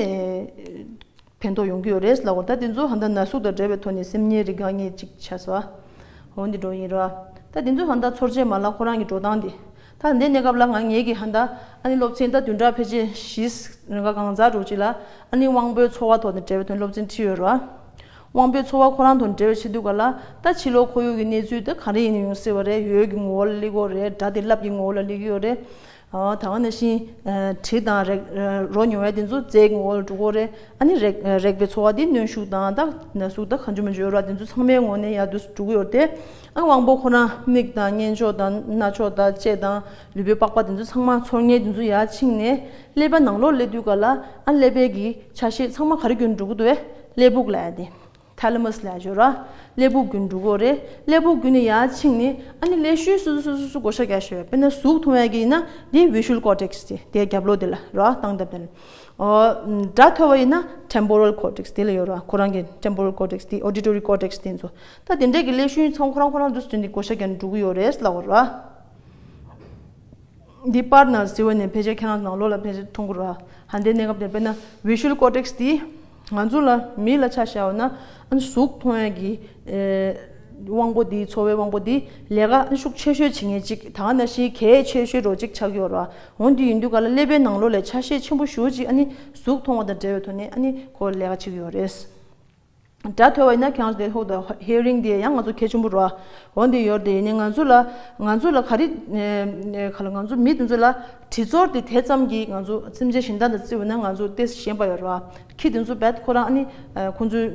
ཕན་ཐོགས་ཡོང་གི་ཡོད་རེད་ལབ་དགོས། ད་དེ་ཚོ་ཧ་ད་ན་ཟུག་དང་འབྲེལ་བའི་ཐོག་ནས་སེམས་ངལ་རིགས་དཀའ་ངལ་ཅིག་ཆགས་སོང་། འོ་འདི་འགྲོ་ཡིན་ར། ད་དེ་ཚོ་ཧ་ད་ཚོར་བྱེད་མ་ལག་ཁོ་རང་གི་འགྲོ་སྟངས་དེ། ད་འདི་གནས་སྐབས་ལ་ང་ངེད་ཀྱི་ཧ་ད་ཨ་ནི་སློབ་ཚན་ད་བདུན་ཕྲག་ཕལ་ཆེར་བཞི་རིང་ག་གང་ཚར་འགྲོ་ཅིག་ལ་ཨ་ནི་དབང་པོའི་ཚོར་བ་ཐོག་ནས་འབྲེལ་བའི་ཐོག་ནས་སློབ་ཚན་ཁྲིད་ཡོད་ར། དབང་པོའི་ཚོར་བ་ཁོ་རང་དང་འབྲེལ་བའི་ཆེད་དུ་ག་ལ་ད་ཕྱི་ལོགས་ཁོར་ཡུག་གི་གནས་ཚུལ་ད་ག་རེ་ཡིན་ན་ཡོང་སྲིད་པ་རེད། འོད་ཀྱི་ངོ་བོ་ལ་སླེབས་ཀྱི་ཡོད་རེད། སྒྲ་དེ་རླབས་ཀྱི་ངོ་བོ་ལ་སླེབས་ཀྱི་ཡོད་རེད། ཨ་ད་ག་ནང་བཞིན་ཨ་དྲི་དང་རེག་ཨ་རོ་མྱོང་བའི་དེ་ཚོ་རྫས་ཀྱི་ངོ་བོ་ལ་འགྲོ་གི་ཡོད་རེད། ཨ་ནི་རེག་ཨ་རེག་པའི་ཚོར་བ་དེ་གནོན་ཤུགས་དང་ད་ན་ཟུག་ད་གང་བྱུང་མང་བྱུང་ཡོད་ར། དེ་ཚོ་ཚང་མའི་ངོ་ནས་ཡར་འདུག་འགྲོ་གི་ཡོད་རེད་དེ། ཨ་དབང་པོ་ཁོ་རང་མིག་དང་སྙན་ཆ་དང་རྣ་ཆ་དང་ལྕེ་དང་ལུས་པོའི་པགས་པ་དེ་ཚོ་ཚང་མ་ཚོར་མཁན་དེ་ཚོ་ཡར་ཕྱིན་ནས་ཀླད་པའི་ནང་ལོགས་སླེབས་དུས་ག་ལ་ཨ་ཀླད་པའི་གི་ཆ་ཤས་ཚང་མ་ག་རེ་བརྒྱུད་འགྲོ་གི་འདུག་བས། ཀླད་པ་ལབ་ཡ་དེ། ཐ་ལ་མ་སི་ལབ་ཡ་ཅིག་ཡོད་ར། ཀླད་པ་བརྒྱུད་འགྲོ་གི་ཡོད་རེད། ཀླད་པ་བརྒྱུད་ནས་ཡར་ཕྱིན་ནས་ཨ་ནི་ཀླད་ཤུལ་སོ་སོ་སོ་སོ་བགོ་བཤའ་རྒྱག་ཤེས་ཡོད། དཔེར་ན་གཟུགས་མཐོང་བའི་གི་ཡིན་ན་དེ་visual cortex་དེ་དེ་རྒྱབ་ལོགས་དེ་ལ་ར་སྟངས་སྟབས་དེ་ལ། ཨོ། སྒྲ་ཐོས་པ་ཡིན་ན་temporal cortex་དེ་ལ་ཡོད་ར། ཁོ་རང་གི་temporal cortex་དེ་auditory cortex་དེ་ཚོ། ད་དེ་འདྲས་ཀྱི་ཀླད་ཤུལ་ཚང་ཁོ་རང་ཁོ་རང་དུ་བརྒྱུད་ནས་བགོ་བཤའ་རྒྱག་ནས་འགྲོ་གི་ཡོད་རེད་ལབ་པ་ར། འདི་པར་ནང་གཟིགས་པ་ནས་ཕལ་ཆེར་ཁྱེད་རང་ནང་ལོགས་ལ་ཕལ་ཆེར་མཐོང་གི་རེད། ཧ་འདི་གནས་སྐབས་དེ་དཔེར་ན་visual cortex་འདི་ང་ཚོ་ལ་མི་ལ་ཆ་བཞག་པ་ན་ཨ་ནི་གཟུགས་མཐོང་ཡས་ཀྱི་ཨེ་དབང་པོ་འདི་ཚོར་བའི་དབང་པོ་འདི་ལས་ཀ་ཨ་ནི་ཤུགས་ཆེ་ཤོས་བྱེད་མཁན་ཅིག་ད་ག་ནང་བཞིན་གལ་ཆེ་ཤོས་རོ་ཅིག་ཆགས་ཀྱི་ཡོད་རེད། འོ་འདི་ཡིན་དུས་ག་ལ་ཀླད་པའི་ནང་ལོགས་ལ་ཆ་ཤས་ཆེན་པོ་ཞེ་པོ་ཅིག་ཨ་ནི་གཟུགས་མཐོང་བ་དང་འབྲེལ་བའི་ཐོག་ནས་ཨ་ནི་ཁོ་ལས་ཀ་བྱེད་ཀྱི་ཡོད་རེད། སྒྲ་ཐོས་པ་ཡིན་ན་ཁྱེད་རང་ཚོ་དེ་ཧོ་ད་hearing་དེ་ཡང་ང་ཚོ་གལ་ཆེན་པོ་རེད། འོ་འདི་ཡོད་དེ་ཡིན་ནའི་ང་ཚོ་ལ་ང་ཚོ་ལ་ག་རེ་ཨེ་ག་ལ་ང་ཚོ་མི་དེ་ཚོ་ལ་དྲི་ཚོར་དེ་དེ་ཙམ་གྱིས་ང་ཚོ་སེམས་ཅན་གཞན་དག་དང་བརྩི་བ་ན་ང་ཚོ་ཏོག་ཙམ་ཞན་པ་ཡོད་རེད། ཁྱི་དེ་ཚོ་བད་ཁོ་རང་ཨ་ནི་ཨེ་ཁོ་ཚོའི་ཨེ་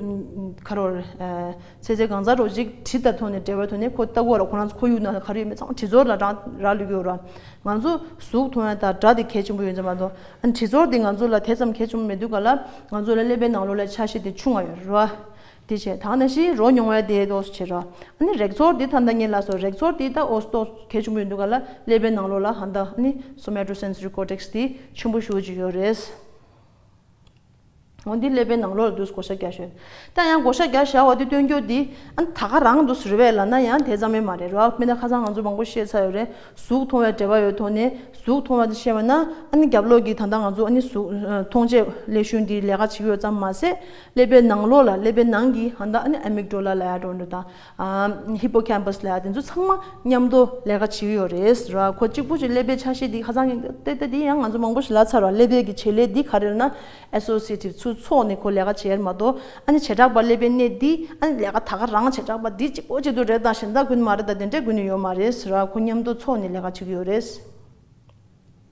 ག་རེ་ཨེ་ཚེ་ཚད་གང་ཚ་རོ་ཅིག་དྲི་དང་ཐོག་ནས་འབྲེལ་བའི་ཐོག་ནས་ཁོ་ལྟ་གོ་ར་ཁོ་རང་ཚོ་ཁོར་ཡུག་ནང་ལ་ག་རེ་ཡོད་མེད་ཚང་མ་དྲི་ཚོར་ལ་རང་རག་ལུས་ཀྱི་ཡོད་རེད། ང་ཚོ་གཟུགས་མཐོང་ཡ་དང་སྒྲ་དེ་གལ་ཆེན་པོ་ཡོད་ཙམ་མ་གཏོགས་ཨ་ནི་དྲི་ཚོར་དེ་ང་ཚོ་ལ་དེ་ཙམ་གལ་ཆེན་པོ་མེད་དུས་ག་ལ་ང་ཚོ་ལ་ཀླད་པའི་ནང་ལོགས་ལ་ཆ་ཤས་དེ་ཆུང་བ་ཡོད་རེད་བ། དེ་བྱས་ད་ནང་བཞིན་རོ་མྱོང་བ་དེ་ཏོག་ཙམ་བྱེད་རོགས། ཨ་ནི་རེག་ཚོར་དེ་ད་ལྟ་ངས་ལབ་སོང་། རེག་ཚོར་དེ་ད་ཨོ་ཏོག་གལ་ཆེན་པོ་ཡོད་དུས་ག་ལ་ཀླད་པའི་ནང་ལོགས་ལ་ཧ་ད་ཨ་ནི་somatosensory cortex་དེ་ཆེན་པོ་ཞེ་པོ་ཅིག་ཡོད་རེད། འོ་འདི་ཀླད་པའི་ནང་ལོགས་ལ་དུས་བགོ་བཤའ་རྒྱག་ཤོད། ད་ཡང་བགོ་བཤའ་རྒྱག་བཞག་པ་དེ་སྟོན་རྒྱུ་འདི་ཨ་ནི་ད་ག་རང་དུ་ཟུར་བས་ལབ་ན་ཡང་དེ་ཙམ་ཡང་མ་རེད་རོ། མི་ན་ཁ་སང་ང་ཚོ་མང་པོ་བཤད་ཚར་ཡོད་རེད། གཟུགས་མཐོང་བའི་འབྲེལ་བ་ཡོད་ཐོག་ནས་གཟུགས་མཐོང་བ་དེ་བཤད་པ་ན་ཨ་ནི་རྒྱབ་ལོགས་ཀྱི་ད་ལྟ་ང་ཚོ་ཨ་ནི་གཟུགས་མཐོང་བྱེད་ཀླད་ཤུན་འདི་ལས་ཀ་བྱེད་ཀྱི་ཡོད་ཙམ་མ་ཟད་ཀླད་པའི་ནང་ལོགས་ལ་ཀླད་པའི་ནང་གི་ཧ་ད་ཨ་ནི་amygdala་ལབ་ཡ་འགྲོ་འདྲ་དང་hippocampus་ལབ་ཡ་དེ་ཚོ་ཚང་མ་མཉམ་དུ་ལས་ཀ་བྱེད་ཀྱི་ཡོད་རེད་ར། ཁོ་གཅིག་པུ་ཅིག་ཀླད་པའི་ཆ་ཤས་འདི་ཁ་སང་གི་ཏེ་ཏེ་འདི་ཡང་ང་ཚོ་མང་པོ་ཞིག་ལབ་ཚར་བ། ཀླད་པའི་གི་བྱེད་ལས་འདི་ག་རེ་ལབ་ན་associative་ཚུར་ཚོགས་ནས་ཁོ་ལས་ཀ་བྱེད་ཡ་མ་གཏོགས་ཨ་ནི་བྱེ་བྲག་པ་ཀླད་པའི་གནས་འདི་ཨ་ནི་ལས་ཀ་ད་ག་རང་བྱེ་བྲག་པ་འདི་གཅིག་པོ་བྱེད་དུ་རེད་དང་གཞན་དག་ཀུན་མ་རེད་དང་དེ་འདྲས་ཀུན་ནས་ཡོད་མ་རེད་ཟེར་བ། ཁོ་མཉམ་དུ་ཚོགས་ནས་ལས་ཀ་བྱེད་ཀྱི་ཡོད་རེད།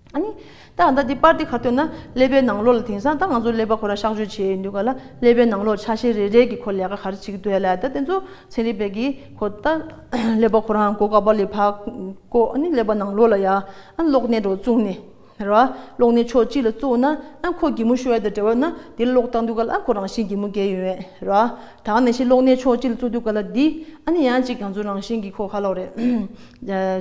ཨ་ནི་ད་ད་འདི་པར་འདི་ག་ཐོན་ན་ཀླད་པའི་ནང་ལོགས་ལ་དེང་སང་ད་ང་ཚོ་ཀླད་པ་ཁོ་རང་གཤག་བཅོས་བྱས་ཡིན་དུས་ག་ལ་ཀླད་པའི་ནང་ལོགས་ཆ་ཤས་རེ་རེ་གི་ཁོ་ལས་ཀ་ག་རེ་བྱེད་ཀྱི་འདུག་ལ་ད་དེ་ཚོ་ཚན་རིག་པས་ཀྱི་ཁོ་ད་ཀླད་པ་ཁོ་རང་སྒོ་ཀ་པ་ལས་ཕར་བཀོག་ཨ་ནི་ཀླད་པ་ནང་ལོགས་ལ་ཡ་ཨ་ནི་གློག་བརྙན་འདྲ་བཙུགས་ནས། ར། གློག་བརྙན་ཕྱོགས་གཅིག་ལ་བཙུགས་ན་ཨ་ཁོ་གད་མོ་ཤོར་ཡ་དང་འབྲེལ་བ་ན་དེ་གློག་བཏང་དུས་ག་ལ་ཨ་ཁོ་རང་བཞིན་གད་མོ་བརྒྱབ་ཡོང་ཡ་ར། ད་ག་ནང་བཞིན་གློག་བརྙན་ཕྱོགས་གཅིག་ལ་བཙུགས་དུས་ག་ལ་འདི་ཨ་ནི་ཡང་གཅིག་ང་ཚོ་རང་བཞིན་གྱི་ཁོ་ཁ་ལོག་རེད།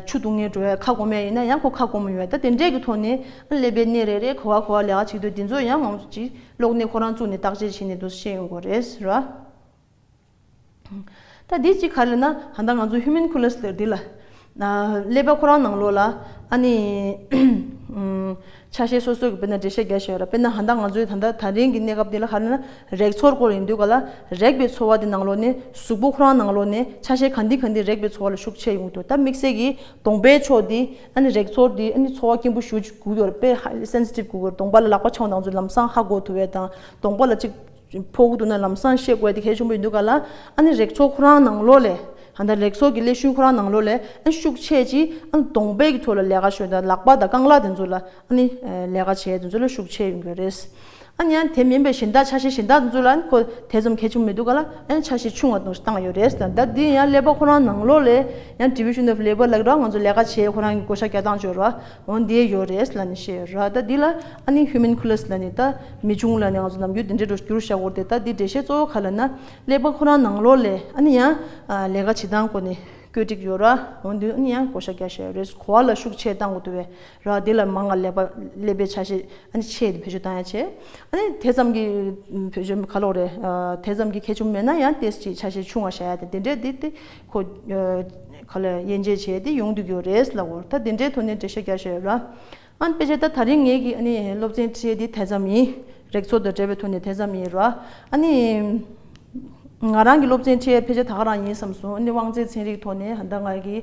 ཆུ་བཏུང་ངེས་འགྲོ་ཡ་ཁ་སྐོམ་ཡ་ཡིན་ན་ཡང་ཁོ་ཁ་སྐོམ་ཡོང་ཡ། ད་དེ་འདྲས་ཀྱི་ཐོག་ནས་ཨ་ཀླད་པའི་གནས་རེ་རེ་ག་བ་ག་བ་ལས་ཀ་བྱེད་དུས་དེ་ཚོ་ཡང་མང་ཚོགས་ཀྱིས་གློག་བརྙན་ཁོ་རང་བཙུགས་ནས་བརྟག་དཔྱད་བྱས་ནས་འདུག་ཤེས་ཡོང་གི་རེད་ར། ད་འདི་གཅིག་ག་རེ་ན་ཧ་ད་ང་ཚོ་ཧིའུ་མན་ཁུ་ལར་ཟེར་འདི་ལ། ཀླད་པ་ཁོ་རང་ནང་ལོགས་ལ་ཨ་ནི་ཆ་ཤས་སོ་སོ་གི་དཔེར་ན་འགྲེལ་བཤད་རྒྱག་ཤེས་ཡོད་ར། དཔེར་ན་ཧ་ད་ང་ཚོའི་ད་ལྟ་ད་རིང་གི་གནས་སྐབས་འདི་ལ་ག་རེ་ན་རེག་ཚོར་སྐོར་ཡིན་དུས་ག་ལ་རེག་པའི་ཚོར་བ་དེ་ནང་ལོགས་ནས་གཟུགས་པོ་ཁོ་རང་ནང་ལོགས་ནས་ཆ་ཤས་ག་འདི་ག་འདི་རེག་པའི་ཚོར་བ་ལ་ཤུགས་ཆེ་ཡོང་གི་འདུག་ད་དམིགས་བསལ་གྱི་གདོང་པའི་ཕྱོགས་འདི་ཨ་ནི་རེག་ཚོར་འདི་ཨ་ནི་ཚོར་བ་སྐྱེན་པོ་ཞེ་པོ་ཅིག་དགོས་ཀྱི་ཡོད་རེད། དཔེ་ཧ་ལས་སེན་སི་ཊིབ་དགོས་ཀྱི་ཡོད་རེད། གདོང་པ་ལ་ལག་པ་འཆང་དང་ཚོ་ལམ་སང་ཧ་གོ་ཐུབ་པ་དང་གདོང་པ་ལ་ཅིག་ཕོག་གི་འདུག་ན་ལམ་སང་ཤེས་དགོས་དེ་གལ་ཆེན་པོ་ཡིན་འདུག་ག་ལ། ཨ་ནི་རེག་ཚོར་ཁོ་རང་ནང་ལོགས་ལས་ཧ་ད་རེག་ཚོར་གྱི་ཀླད་ཤུན་ཁོ་རང་ནང་ལོགས་ལས་ཨ་ཤུགས་ཆེ་ཅིག་ཨ་གདོང་པའི་གི་ཐོག་ལ་ལས་ཀ་ཤོད་ད་ལག་པ་དང་རྐང་ལག་དེ་ཚོ་ལ་ཨ་ནི་ལས་ཀ་བྱེད་དེ་ཚོ་ལ་ཤུགས་ཆེ་ཡོང་གི་རེད། ཨ་ནི་ཡང་དེ་མིན་པའི་གཞན་དག་ཆ་ཤས་གཞན་དག་དེ་ཚོ་ལ་ཨ་ནི་ཁོ་དེ་ཙམ་གལ་ཆེན་པོ་མི་འདུག་ག་ལ། ཨ་ནི་ཆ་ཤས་ཆུང་བ་དེ་ཚོ་བཏང་ཡོད་རེད་ད། ད་འདི་ཡང་ཀླད་པ་ཁོ་རང་ནང་ལོགས་ལས་ཡང་division of labour ལབ་ར་ང་ཚོ་ལས་ཀ་བྱེད་ཁོ་རང་གི་བགོ་བཤའ་རྒྱག་སྟངས་ཅིག་ཡོད་ར། འོ་འདི་ཡོད་རེད་ལབ་ནས་བཤད་ཡོད་ར། ད་འདི་ལ་ཨ་ནི་ཧིའུ་མན་ཁུ་ལར་ལབ་ནས་ད་མི་ཆུང་ལབ་ནས་ང་ཚོ་ནམ་རྒྱུན་དེ་འདྲའི་འགྲོ་བསྒྱུར་བཞག་གོ་རེད་དེ། ད་འདི་འགྲེལ་བཤད་གཙོ་བོ་ག་ལབ་ན་ཀླད་པ་ཁོ་རང་ནང་ལོགས་ལས་ཨ་ནི་ཡང་ལས་ཀ་བྱེད་སྟངས་སྐོར་ནས་བཀོད་སྒྲིག་ཡོད་ར། འོ་འདི་ཨ་ནི་ཡང་བགོ་བཤའ་རྒྱག་བཞག་ཡོད་རེད། གོ་བ་ལ་ཤུགས་ཆེ་བཏང་དགོས་འདུག་བས་ར། འདི་ལ་མང་ང་ཀླད་པ་ཀླད་པའི་ཆ་ཤས་ཨ་ནི་ཆེ་དེ་བེད་སྤྱོད་བཏང་ཡ་བྱས། ཨ་ནི་དེ་ཙམ་གྱི་བེད་སྤྱོད་ག་ལོག་རེད། དེ་ཙམ་གྱི་གལ་ཆེན་པོ་མེད་ན་ཡང་ཏེས་ཅིག་ཆ་ཤས་ཆུང་བ་བཞག་ཡ་དེ་དེ་འདྲས་འདི་དེ་ཁོ་ག་ལ་དབྱེ་འབྱེད་བྱས་ཏེ་ཡོང་འདུག་ཡོད་རེད་ལབ་གོ། ད་དེ་འདྲའི་ཐོག་ནས་འགྲེལ་བཤད་རྒྱག་བཞིན་ཡོད་ར། ཨ་ནི་དཔེ་ཆ་ད་ད་རིང་ངེད་ཀྱི་ཨ་ནི་སློབ་ཚན་ཁྲིད་ཡས་འདི་དེ་ཙམ་ཡིན། རེག་ཚོར་དང་འབྲེལ་བའི་ཐོག་ནས་དེ་ཙམ་ཡིན་ར། ཨ་ནི་ང་རང་གི་སློབ་ཚན་ཁྲིད་ཡས་ཕལ་ཆེར་ད་ག་རང་ཡིན་བསམ་སོང་། ཨ་ནི་དབང་རྩའི་ཚན་རིག་ཐོག་ནས་ཧ་ད་ང་གི་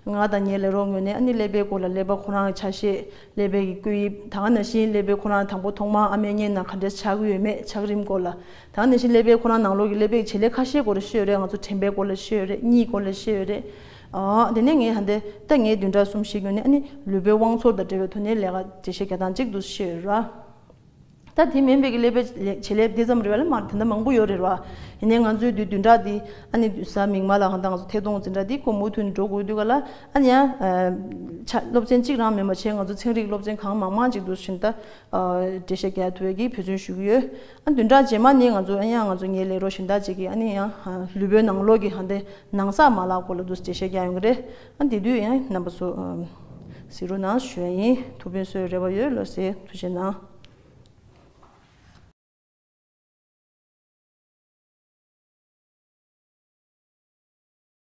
ང་དང་ངའི་ལས་རོགས་ངོས་ནས་ཨ་ནི་ཀླད་པའི་སྐོར་ལ་ཀླད་པ་ཁོ་རང་གི་ཆ་ཤས། ཀླད་པའི་གི་བཀོད་དབྱིབས་ད་ག་ནང་བཞིན་ཀླད་པའི་ཁོ་རང་དང་པོ་ཐོག་མར་ཨ་མའི་མངལ་ནང་ག་འདྲས་ཆགས་ཀྱི་ཡོད་མེད་ཆགས་རིམ་སྐོར་ལ། ད་ག་ནང་བཞིན་ཀླད་པའི་ཁོ་རང་ནང་ལོགས་ཀྱི་ཀླད་པའི་བྱེད་ལས་ཁ་ཤས་སྐོར་ལ་ཤེས་ཡོད་རེད། ང་ཚོ་དྲན་པའི་སྐོར་ལ་ཤེས་ཡོད་རེད། གཉིད་སྐོར་ལ་ཤེས་ཡོད་རེད། ཨ་དེ་ནས་ངས་ཧ་འདི་ད་ངའི་བདུན་ཕྲག་གསུམ་བཞི་ངོས་ནས་ཨ་ནི་ལུས་པོའི་དབང་ཚོར་དང་འབྲེལ་བའི་ཐོག་ནས་ལས་ཀ་འགྲེལ་བཤད་རྒྱག་སྟངས་གཅིག་ཏུ་ཤེས་ཡོད་ར། ད་དེ་མིན་པའི་གི་ཀླད་པའི་བྱེད་ལས་དེ་ཙམ་རེད་བ་ལ་མར་དེ་འདྲ་མང་པོ་ཡོད་རེད་བ། ཡིན་ནའི་ང་ཚོའི་དུས་བདུན་ཕྲག་འདི་ཨ་ནི་གཟའ་མིག་དམར་ལ་ཧ་ད་ང་ཚོ་ཐད་གཏོང་འཛིན་གྲྭ་འདི་ཁོ་མུ་མཐུད་འགྲོ་དགོས་དུས་ག་ལ་ཨ་ནི་ཡང་ཆ་སློབ་ཚན་གཅིག་རང་མིན་པ་བྱས་ང་ཚོ་ཚན་རིག་སློབ་ཚན་གང་མང་མང་ཅིག་འདུག་བཞིན་ད་འགྲེལ་བཤད་རྒྱག་ཐུབ་ཡས་ཀྱི་འབད་བརྩོན་ཞུ་གི་ཡོད། ཨ་བདུན་ཕྲག་རྗེས་མ་ནི་ང་ཚོ་ཨ་ཡང་ང་ཚོ་ངའི་ལས་རོགས་གཞན་དག་ཅིག་གིས་ཨ་ནི་ཡང་ལུས་པོའི་ནང་ལོགས་ཀྱི་ཧ་འདི་ནང་གསགས་མ་ལག་སྐོར་ལ་འདུག་འགྲེལ་བཤད་རྒྱག་ཡོང་གི་རེད། ཨ་དེ་དུས་ཡང་རྣམ་པ་ཚོ་གཟིགས་རོགས་གནང་ཞུ་ཡ་ཡིན། ཐུགས་ཕན་གསོས་རེ་བ་ཡོད། ལགས་སེ་ཐུགས་རྗེ་གནང་།